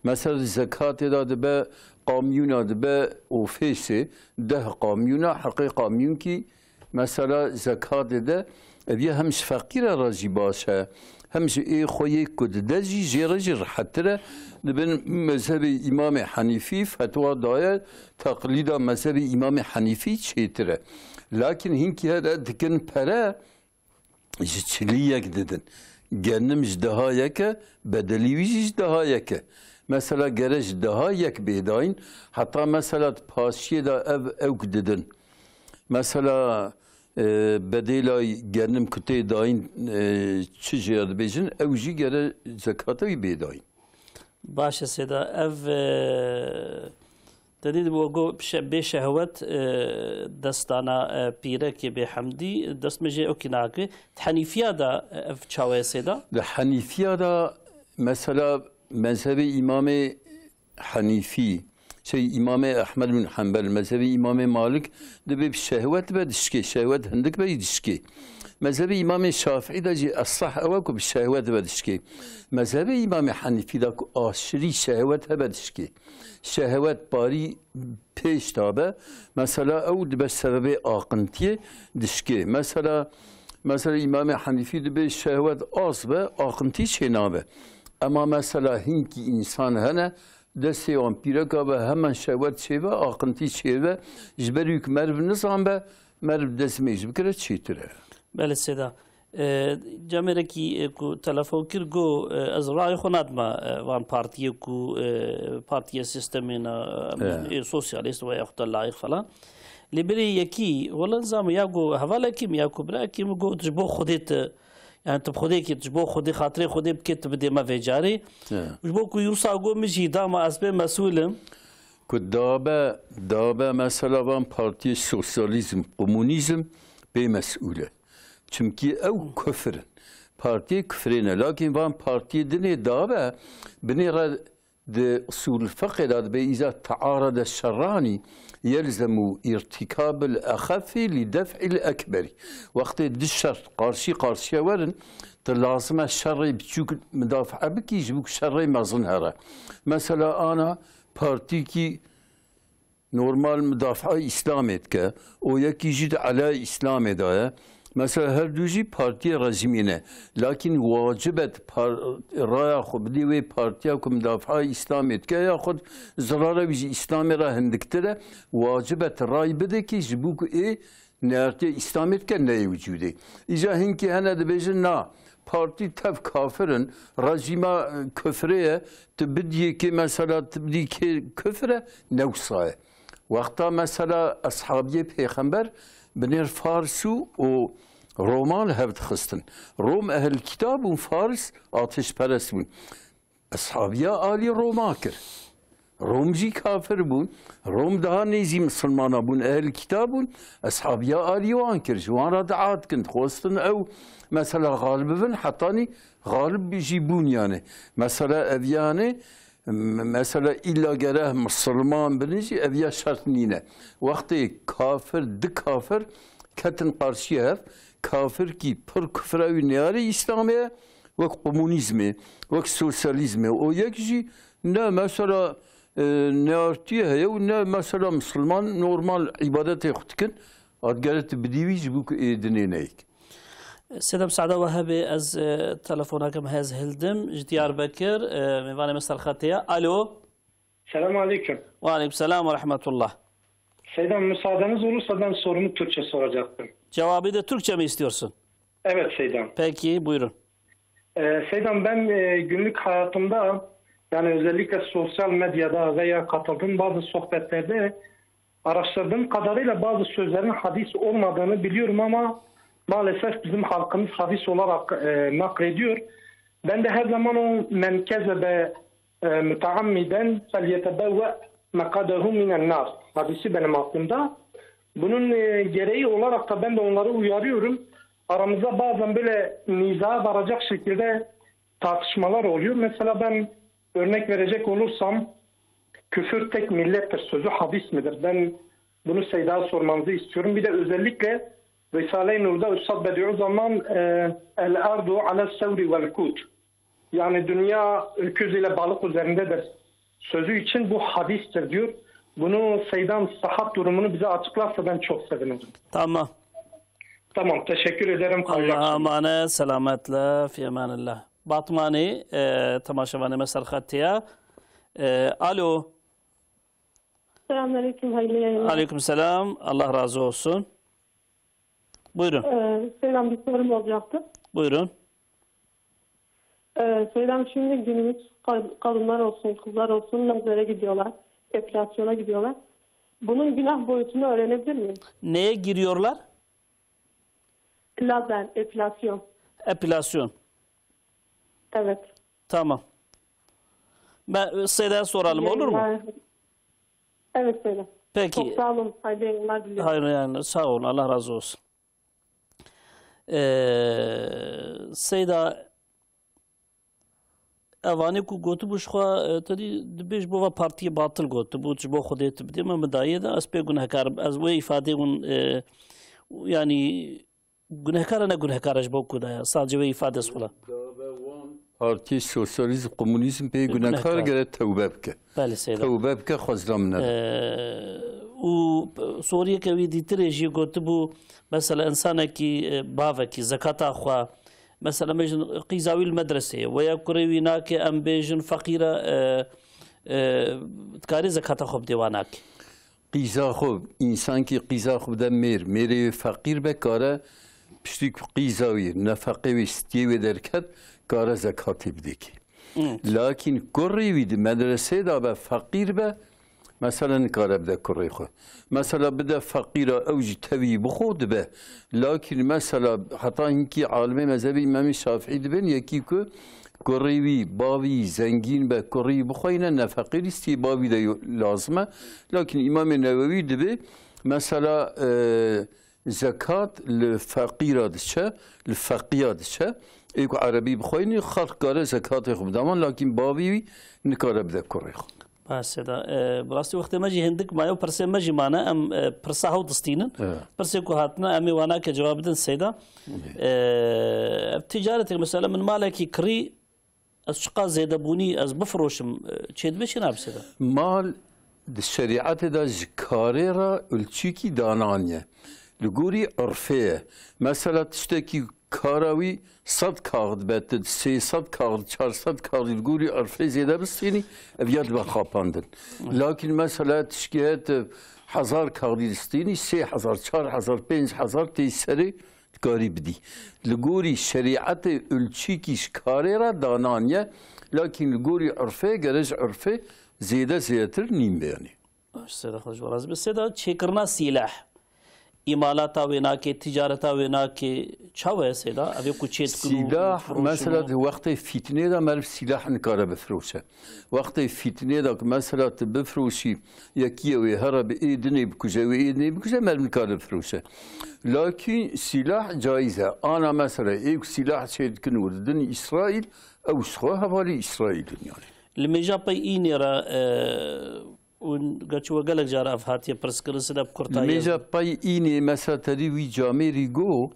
Mesela di zekatê de dibe Kamyûna dibe ofêsê, deh kamyûna, heqê kamyûnkî mesela zekatê de, ev ya hem ji feqîre re jî baş e, hem ji ê xwe yê ku dide jî jê re jî rihettir e. Dibin mezhebê Îmamê Henîfî fetwa daye, teqlîda mezhebê Îmamê Henîfî çêtir e. Lakin hinkî here dikin pere, ji çilî yek didin. Genim ji deha yek e, bedelî wî jî ji deha yek e. Mesela gere ji deha yek bê dayîn, heta mesela di paşiyê de ev ewk didin. Mesela, e, bedêla genim ku tê dayîn, e, çi jê re dibêjin, ew jî gere zekata wî bê dayîn. Baş e Sêda, ev, e, te dî bo go şe-, bê şehwet, e, destana, e, pîrekê bê hemdî, dest me jê okî nake. Di Henîfiya de, e, ev çawe ye Sêda? Di Henîfiya de mesela mezhebê Îmamê Henîfî, şey, Îmamê Ehmed bin Hanbel, mezhebê Îmamê Malik dibê bi şehwet be dişkê, şehwet hindik be dişkê. Mezhebê Îmamê Şafîî de jî esah ew e ku bi şehwet be dişkê. Mezhebê Îmamê Henîfî de ku aşirî şehwet hebe dişkê. Şehwet parî pêş de be, mesela ew dibe sebebê aqintiyê dişkê. Mesela, mesela Îmamê Henîfî dibê şehwet az be, aqintî çê nabe. Ema mesela hinkî însan hene, destê wan pîreka be hemen şehwet çêbe, aqintî çêbe, ji ber wî ku meriv nizan be, meriv dest mêj bikire çêtir e. Belê Sêda. E, camêrekî, e, ku telefon kir, got, e, ez rayê xwe nadime, e, van partiyê ku, e, partiya sîstemê ne, e, sosyalîst ve yaxud da layiq falan. Lê berê yekî, wela nizam ya got hevalekî min ya ku birekî min got ji bo Xwedê te Yani tu bi Xwedê kê, tu ji bo Xwedê, xatirê Xwedê bikê, tu bidê me vê carê. Ji bo ku Yûsa got min jî dama ez bê mesûl im. Ku dabe, dabe mesela van partiyê sosyalîzm, komunîzm bê mesûl e. Çimkî ew kufir in. Partiyê kufrê ne. Lakin van partiyê dinê dabe binê re Di usulul fiqhê de dibe îza tearede şerranî yelzemu irtikabil exefi li def'il ekberi. Wextê du şer qarşî qarşiye werin, tu lazim e şerê biçûk mudafaa bikî ji bo ku şerê mezin here. Mesela ana partîkî normal mudafaa Îslamê dike, o yekî jî di elaya Îslamê de ye. Mesela her du jî partiyê rejîmê ne. Lakin wacib e tu par-, raya xwe bidî wê partiya ku mudafaa Îslamê dike, yaxud zirara wî ji Îslamê re hindiktir e, wacib e tu ray bide kî ji bo ku ê neartiya Îslamê dike neyê wicûdê. Îca hinkî hene dibêjin na, partî tev kafir in, rejîma, e, kufrê ye, tu bidiyê kê mesela tu bidî kê kufr e, ne wisa ye. Wexta mesela eshabiyê pêxember binêr Fars û, û Roman hev dixistin. Rom ehl kitab bûn, Fars ateşperest bûn. Eshabiya alî Roma kir. Rom jî kafir bûn. Rom daha nêzî misilmana bûn, ehl kitab bûn. Eshabiya alî wan kir. Ji wan re dua dikin. Dixwestin ew mesela xalib bibin, hetanî xalib jî bûn yani. Mesela ev yani, m-, mesela îlla gere misilman bin jî ev ya şert nîne. Wextê kafir, di kafir ketin qarşiya hev, kafirkî pir kufra wî neyarê Îslamê ye, wek komunîzmê, wek sosyalîzmê. O yek jî ne mesela, e, neartiyê heye û ne mesela misilman normal îbadetê xwe dikin. Ad gere tu bidî wî ji bo ku ê dinê neyik. Sêda, misade we hebe ez, e, telefoneke me heye ez hildim. Ji Diyarbekir, e, mêvanê me ser xetê ye. Alo. Selam aleyküm. Ve aleyküm selam ve rahmetullah. Seydan, müsaadeniz olursa ben sorumu Türkçe soracaktım. Cevabı da Türkçe mi istiyorsun? Evet Seydan. Peki, buyurun. Ee, Seydan, ben, e, günlük hayatımda, yani özellikle sosyal medyada veya katıldığım bazı sohbetlerde araştırdığım kadarıyla bazı sözlerin hadis olmadığını biliyorum ama maalesef bizim halkımız hadis olarak, e, naklediyor. Ben de her zaman o "men kezebe, e, muteammiden felyetebevve mek'adehu minen nar" hadisi benim aklımda. Bunun, e, gereği olarak da ben de onları uyarıyorum. Aramızda bazen böyle nizaya varacak şekilde tartışmalar oluyor. Mesela ben örnek verecek olursam, "Küfür tek millettir" sözü hadis midir? Ben bunu Seyda'ya sormanızı istiyorum. Bir de özellikle Risale-i Nur'da Üstad Bediüzzaman, e, "El ardu ala sevri vel kut", yani "Dünya öküz ile balık üzerindedir" sözü için bu hadistir diyor. Bunu Seydan, sıhhat durumunu bize açıklarsa ben çok sevinirim. Tamam. Tamam, teşekkür ederim. Hayırlı Allah'a akşamlar. Emanet, selametle, fi emanillah. Batmanî, e, temaşevanê me ser xetê ye. E, alo. Selamünaleyküm, hayırlı yayınlar. Aleyküm selam, Allah razı olsun. Buyurun. Ee, Seydam, bir sorum olacaktı. Buyurun. Ee, Seydam, şimdi günümüz kad- kadınlar olsun, kızlar olsun lazere gidiyorlar, epilasyona gidiyorlar. Bunun günah boyutunu öğrenebilir miyim? Neye giriyorlar? Lazer, epilasyon. Epilasyon. Evet. Tamam. Ben, e, Seyda'ya soralım, olur mu? Yayınlar. Evet, Seydam. Peki. Çok sağ olun. Hayırlı yayınlar diliyorum. Hayırlı yayınlar. Sağ olun. Allah razı olsun. Ee, Seyda, evanê ku gotibû ji xwe, e, te dî dibê ji bo va partiyê batil gotibû, ji bo Xwedê tu bidê me, min dayê de, ez pê gunehkar im. Ez wê îfadê hûn, e, yanî gunehkar e, ne gunehkar e ji bo ku daye, sadece wê îfadê xwe. Partî Sosyalîzm Komunîzm pê gunehkar. Gunehkar. Gere tewbe bike. Belê Seyda. Tewbe bike, xwezna min nebe. Ee, û soriyeke wî dîtirê jî gotibû, mesela insanekî, e, bavekî zekata xwe, mesela bêjin qîza wî li medresê ye, weya kurê wî nake, em bêjin feqîr e, e, e, dikarî zekata xwe bidê wan nake. Qîza xwe, însankî qîza xwe bide mêr, mêrê wê feqîr be, kare piştî ku qîza wî, nefeqê wî, stiyê wê derket, kare zekatê bidê kê. Hmm. Lakîn kurê wî di medresê de be, feqîr be, mesela nikare bide kurê xwe. Mesela bide feqîra, ew jî tevî bixwe dibe. Lakîn mesela heta hinkî alimê mezhebê Îmamê Şafîî dibên, yekî ku kurê wî, bavî zengîn be, kurê wî bixweyne, nefeqê lîstî bavî de yo-, lazim e. Lakin Îmamê Newewî dibê, mesela, e, zekat li feqîra diçe, li feqiya diçe. Ê ku erebî bixweyne, xelq kare zekatê xwe bide wan, lakin bavî wî nikare bide kurê xwe. Baş Seyda. E, bi rastî wextê me jî hindik maye û pirsê me jî mane. Em, e, pirsa hew distînin. Evet. Pirsê ku hatine, em ê wana ke cewab bidin Seyda. Evet. E, ev ticaretek mesela min malekî kirî, ez çiqas zêdebûnî ez bifiroşim, e, çêdibe çi nabe Seyda? Mal di şerîetê de ji karê re ulçîkî dananiye. Li gorî urfê ye. Mesela tiştekî kara wî sed kaxid be, tu sê sed kaxid, çar sed kaxid li gorî urfê zêde bistînî, ev ya dibe xapandin. Lakin mesela tişkî heye tu hezar kaxidî distînî, sê hezar, çar hezar, pênc hezar tê serê dikarî bidî. Li gorî şerîetê ulçîkî ji karê re dananiye, lakin li gorî urfê, gere ji urfê zêde zêdetir nîn be yanî. Baş, Seyda, xwe ji we razî be. Seyda, çêkirina sîleh, îmalata wê nake, ticareta wê nake, çawa ye Seyda? Ev ê ku çê dikin û Sîlah, difiroşin mesela û di wextê fîtinê de meriv sîlah nikare bifiroşe. Wextê fîtinê de ku mesela tu bifiroşî, yekî ye wê here bi ê dinê bikuje, wê ê dinê bikuje, meriv nikare bifiroşe. Lakî sîlah caiz e. Ana mesela ê ku sîlah çê dikin û didin Îsraîl, ew ji xwe hevalî Îsraîl in yanî. Li mêja pey înê re, e, Û gerçi we gelek cara ev hatiye pirs kirin, side bi kurtayî. Li mêja pey înê mesela te dî wî camêrî got,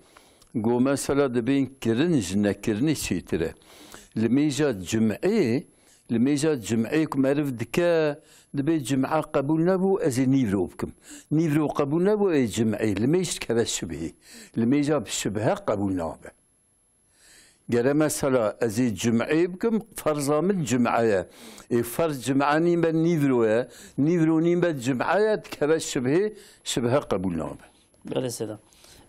got mesela dibên kirin ji nekirinê çêtir e. Li mêja cim'ê, li mêja cim'ê ku meriv dike, dibê cim'a qebûl nebû, ez ê nîvro bikim. Nîvro qebûl nebû, ê cim'ê. Li mêj dikeve şibhê. Li mêja bi şibhe qebûl nabe. Gere mesela ez ê cum'ê bikim, ferza min cum'e ye. Ê ferz cum'e nîn be nîvro ye, nîvro nîn be cum'e ye, dikeve şibhê, şibhe qebûl nabe. Belê Seyda.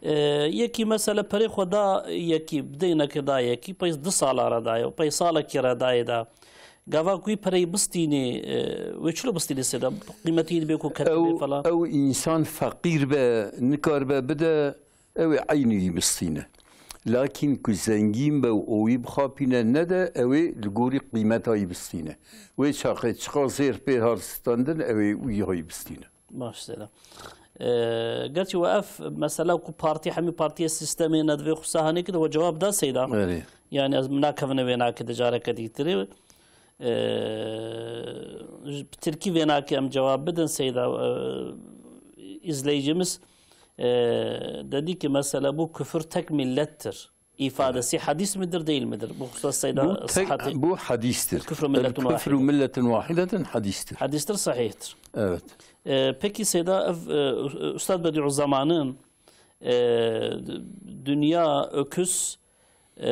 Ee, yekî mesela perê xwe da yekî, bidêyneke da yekî, pey du sala re daye, pey salekî re dayê da. Gava ku wî pereyî bistînê, e, wê çilo bistînê Seyda? Qîmetî dibê ku ketibê falan. Ew, ew însan feqîr be, nikaribe bide, ew ê eynî wî bistîne. Lakîn ku zengîn be û wî bixapîne nede, ew ê li gorî qîmeta wî bistîne. Wê çaxê çiqa zêr pê hat standin, ew ê wî hayî bistîne. Baş Seyda. Ee, gerçi we ev mesela ku partî hemî partiyê sîstemê ne divê xwe sahanê kir, we cewab da Seyda. Erê. Yani ez nakevine wê nake di careke dîtirê. Ee, bi tirkî vê nake em cewab bidin Seyda. Ee, izleyicimiz, ee, dedi ki mesela bu küfür tek millettir. ifadesi hadis midir, değil midir? Bu hususta Seyda Bu tek, sıhhati bu hadistir. Küfrü milletin El küfrü vahide. milletin vahideten hadistir. Hadistir, sahihtir. Evet. Ee, peki Seyda, ev, e, Üstad Bediüzzaman'ın, e, dünya öküz, e,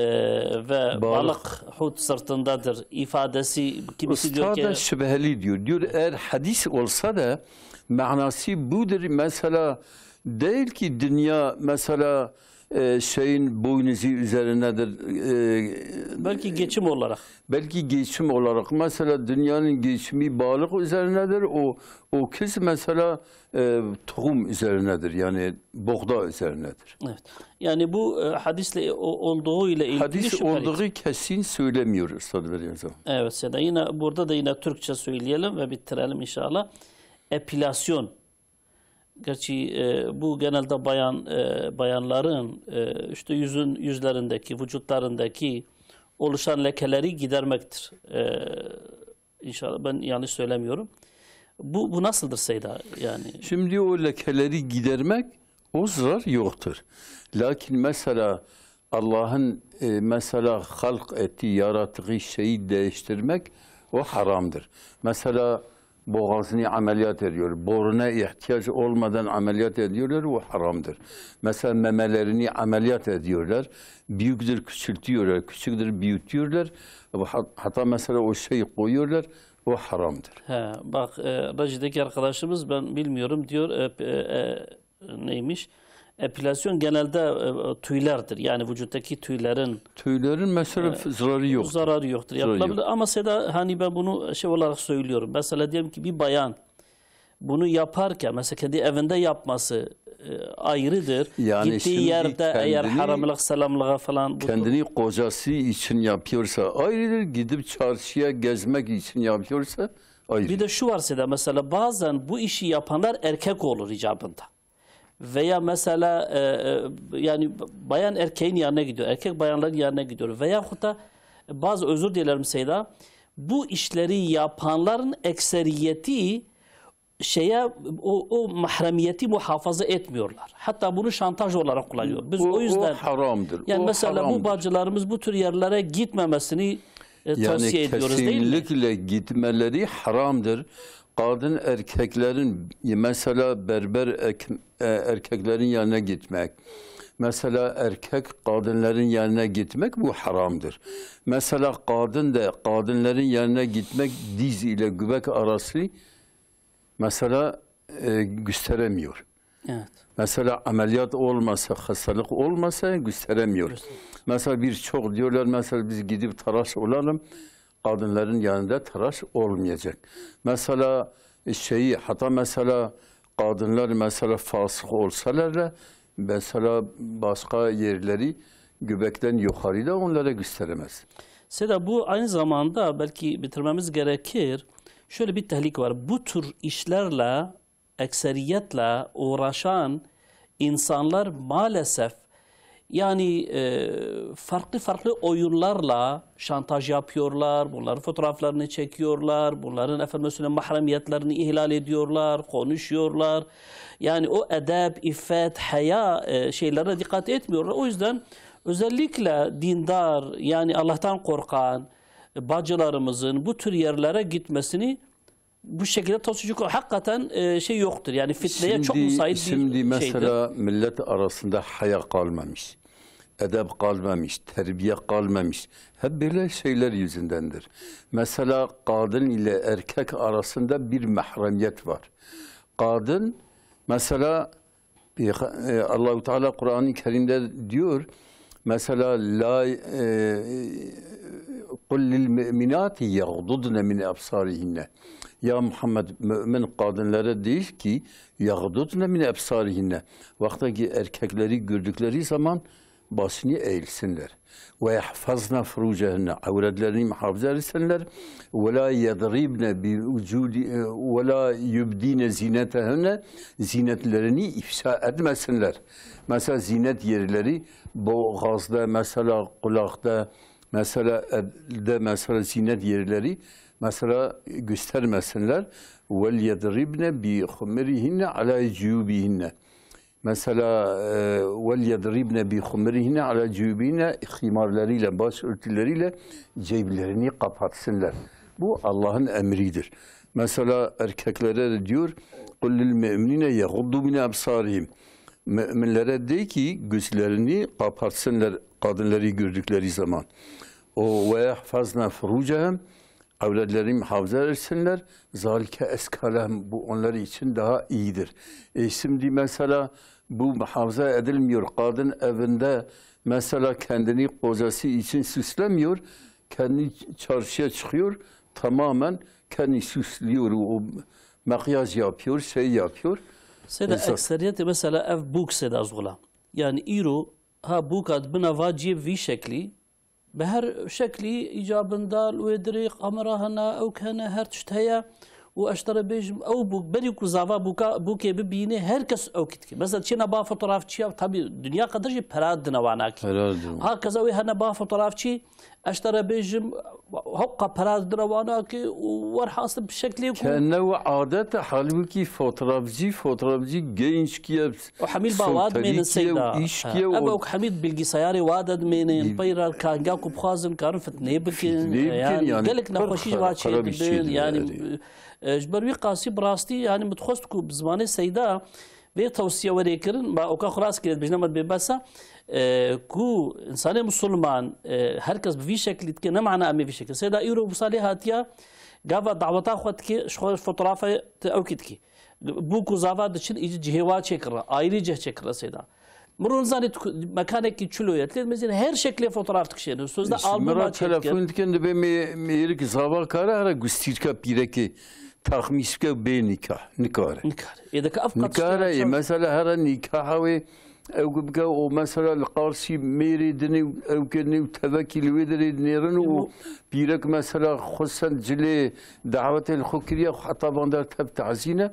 ve Balık. balık hut sırtındadır ifadesi, kimisi diyor Usta ki da şüpheli diyor. Diyor, eğer hadis olsa da manası budur. Mesela değil ki dünya mesela, e, şeyin boynuzu üzerindedir. E, Belki geçim olarak. Belki geçim olarak. Mesela dünyanın geçimi balık üzerindedir. O, o kız mesela, e, tohum üzerinedir. Yani buğda üzerinedir. Evet. Yani bu, e, hadisle o-, olduğu ile ilgili Hadis şüpheli. olduğu kesin söylemiyor Üstad Bediüzzaman. Evet, Seyda. Yine burada da yine Türkçe söyleyelim ve bitirelim inşallah. Epilasyon. Gerçi, e, bu genelde bayan, e, bayanların, e, işte yüzün, yüzlerindeki, vücutlarındaki oluşan lekeleri gidermektir. E, inşallah ben yanlış söylemiyorum. Bu, bu nasıldır Seyda? Yani Şimdi o lekeleri gidermek, o zarar yoktur. Lakin mesela Allah'ın, e, mesela halk ettiği, yarattığı şeyi değiştirmek, o haramdır. Mesela boğazını ameliyat ediyor, boruna ihtiyaç olmadan ameliyat ediyorlar, o haramdır. Mesela memelerini ameliyat ediyorlar, büyüktür küçültüyorlar, küçüktür büyütüyorlar. Bu hat-, hatta mesela o şeyi koyuyorlar, o haramdır. He, bak, e, Rajideki arkadaşımız, ben bilmiyorum diyor, e, e, e, neymiş? Epilasyon genelde, e, tüylerdir. Yani vücuttaki tüylerin Tüylerin mesela e, zararı yoktur. zararı yoktur. Zararı Yapılabilir. yok. Ama Seyda, hani ben bunu şey olarak söylüyorum. Mesela diyelim ki bir bayan bunu yaparken, mesela kendi evinde yapması, e, ayrıdır. Yani Gittiği şimdi yerde eğer kendini, haramlık, selamlığa falan bu kendini kocası için yapıyorsa ayrıdır. Gidip çarşıya gezmek için yapıyorsa ayrı. Bir de şu var Seyda, mesela bazen bu işi yapanlar erkek olur icabında. Veya mesela, e, e, yani bayan erkeğin yanına gidiyor, erkek bayanların yanına gidiyor. Veyahut da bazı, özür dilerim Seyda, bu işleri yapanların ekseriyeti şeye, o, o mahremiyeti muhafaza etmiyorlar. Hatta bunu şantaj olarak kullanıyor. Biz O, o o yüzden haramdır. yani O mesela bu haramdır. bacılarımız bu tür yerlere gitmemesini, e, Yani tavsiye ediyoruz, değil mi? kesinlikle gitmeleri haramdır. Kadın erkeklerin, mesela berber ek-, e, erkeklerin yanına gitmek, mesela erkek kadınların yanına gitmek, bu haramdır. Mesela kadın da kadınların yanına gitmek, diz ile göbek arası mesela, e, gösteremiyor. Evet. Mesela ameliyat olmasa, hastalık olmasa gösteremiyor. Göster- Mesela birçok diyorlar, mesela biz gidip tıraş olalım, kadınların yanında tıraş olmayacak. Mesela, e, şeyi, hatta mesela kadınlar mesela fasık olsalar da mesela başka yerleri göbekten yukarıda onlara gösteremez. Seyda, bu aynı zamanda belki bitirmemiz gerekir. Şöyle bir tehlike var. Bu tür işlerle ekseriyetle uğraşan insanlar maalesef yani, e, farklı farklı oyunlarla şantaj yapıyorlar, bunların fotoğraflarını çekiyorlar, bunların efendim söyleyeyim mahremiyetlerini ihlal ediyorlar, konuşuyorlar. Yani o edep, iffet, haya, e, şeylerine dikkat etmiyorlar. O yüzden özellikle dindar, yani Allah'tan korkan bacılarımızın bu tür yerlere gitmesini bu şekilde tavsiye, çünkü hakikaten, e, şey yoktur. Yani fitneye çok Şimdi, müsait bir şimdi şeydir. mesela millet arasında haya kalmamış, edeb kalmamış, terbiye kalmamış. Hep böyle şeyler yüzündendir. Mesela kadın ile erkek arasında bir mahremiyet var. Kadın mesela Peyga-, e, Allahu Teala Kur'an-ı Kerim'de diyor, mesela, la, e, "Kul lil mu'minati yaghdudne min absarihinne." Ya Muhammed, mümin kadınlara değil ki, "Yaghdudne min absarihinne." Vakta ki erkekleri gördükleri zaman başını eğilsinler. "Ve yahfazna furucehunne", avretlerini muhafaza etsinler. "Ve la yedribne bi ucudi-, ve la yubdine zinetehunne", zinetlerini ifşa etmesinler. Mesela zinet yerleri, boğazda, mesela kulakta, mesela elde, mesela zinet yerleri, mesela göstermesinler. "Vel yedribne bi humurihinne ala cuyubihinne." Mesela, e, "Vel yedribne bi humurihine ala cuyubihine", himarlarıyla, başörtüleriyle ceblerini kapatsınlar. Bu Allah'ın emridir. Mesela erkeklere de diyor, "Kul lil mu'minine yeğuddu min absarihim." Müminlere de ki gözlerini kapatsınlar kadınları gördükleri zaman. O "ve yahfazna furucehum", avretlerini muhafaza etsinler. "Zalike eska lehum", bu onlar için daha iyidir. E şimdi mesela bu muhafaza edilmiyor. Kadın evinde mesela kendini kocası için süslemiyor. Kendi çarşıya çıkıyor. Tamamen kendi süslüyor. O makyaj yapıyor, şey yapıyor. Seda, Mesela ekseriyetê mesela ev bûk seda zûla. Yani îro ha bûka dibina va ciyê vî şeklî, bi her şeklî îcabinda li wê dirê kamera hene, ewk hene, her tişt heye. Û ez ji te re bêjim, ew bûk, berî ku zava bûka, bûkê bibînê, her kes ewkî dike. Mesela çêne ba fotografçiya, tabî dinya qedir jî pera didine wanakî. Herhalde. Ha keza wê hene ba fotografçî, ez ji te re bêjim, hewqa pera didine wanakî û werhasil bi şeklê ku Kene û adet e, halbûkî fotografcî, fotografcî gençkiye, O hemî li ba wa dimênin solterîkiye û seyda. Îşkiye Ev û ew hemî bilgisayarê wa de dimênin, Bil- peyra ka hinga ku bixwazin karin fitnê bikin. Fitnê bikin, Yani yani gelek pir nexweşî ji xera-, va çê xera bir dibin. şeydir Yani, yani. e, ji ber wî qasî bi rastî yani min dixwest ku bi zimanê seyda vê tewsiye were kirin, ba oka xwe rast kirê dibêjne me dibê besa, e, ku insanê musulman, e, her kes bi vî şeklî dike, ne mana em ê vî şeklî. Seyda îro wisa lê hatiya, gava daweta xwe dike, ji xwe fotografa te ewkî dike. Bûk û zava diçin, î cihê wa çêkirre, ayrî cih çêkirre seyda. Min ro nizanî tu ku-, mekanekî çilo ye, lê mezin her şeklê fotograf dikişêne. Sözde Îşte albûma min re çêdikin. Telefon dikin, dibê mê-, mêrik zava kare here gustîrka pîrekê taxmîs bike û bê nîkah. Nikare. Nikare. Ê dike ev qat Nikare, ê çawa? Mesela here nîkaha wê ew ku bike û mesela li qarsî mêrê dinê û ew kirinê û tevekî li wê derê dinêrin û Emo- pîrek mesela xwe send cilê dawetê li xwe kiriye, xwe heta van der tev tazîne.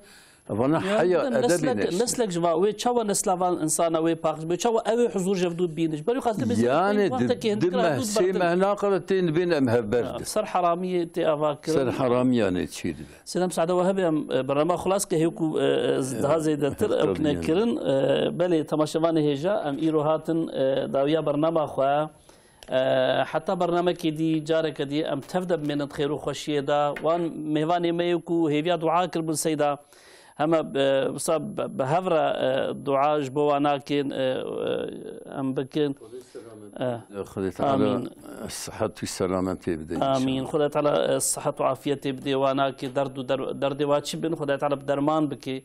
Vana Ya, heya, de edebê neslek, neslê. Neslek ji va wê çawa nesla van insana wê paqij be, çawa ew ê huzur ji hev dû bînin. Ji ber wî qasî bizin Yani wextekê di, di hindikira meh, dû sê bertin. Meh naqile tên dibên em hevber Ya, de. Ser heramiyê tê ava kirin. Ser heramiyanê çê dibe. Sêdem Sade we hebe em, e, bernama xwe las ke hê ku, e, e, z-, daha zêdetir Tabii ew yani. Kirin, e, belê temaşevanê hêja, em îro hatin, e, dawiya bernama xwe. E, heta bernamekê dî, careke dî em tev de bimênin di xêr û xweşiyê de. Wan mêvanê me yê ku hêviya dua kiribûn seyda. Heme, e, wisa bi, bi hev re, e, dua ji bo wan nakin, e, e, em bikin. E, Xwedê Teala Amîn. Sihet û selametê bide Amîn. Înşallah. Xwedê Teala, e, sihet û afiyetê bidê wan nakê, derd û der-, derdê wa çi bin, Xwedê Teala bi derman bike.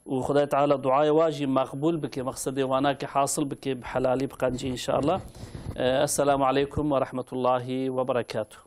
Û Xwedê Teala duayê wa jî meqbûl bike, mexsedê wa nakê hasil bike, bi helalî, bi qencî înşallah. E, Esselamu aleykum ve rahmetullahi ve berekatuh.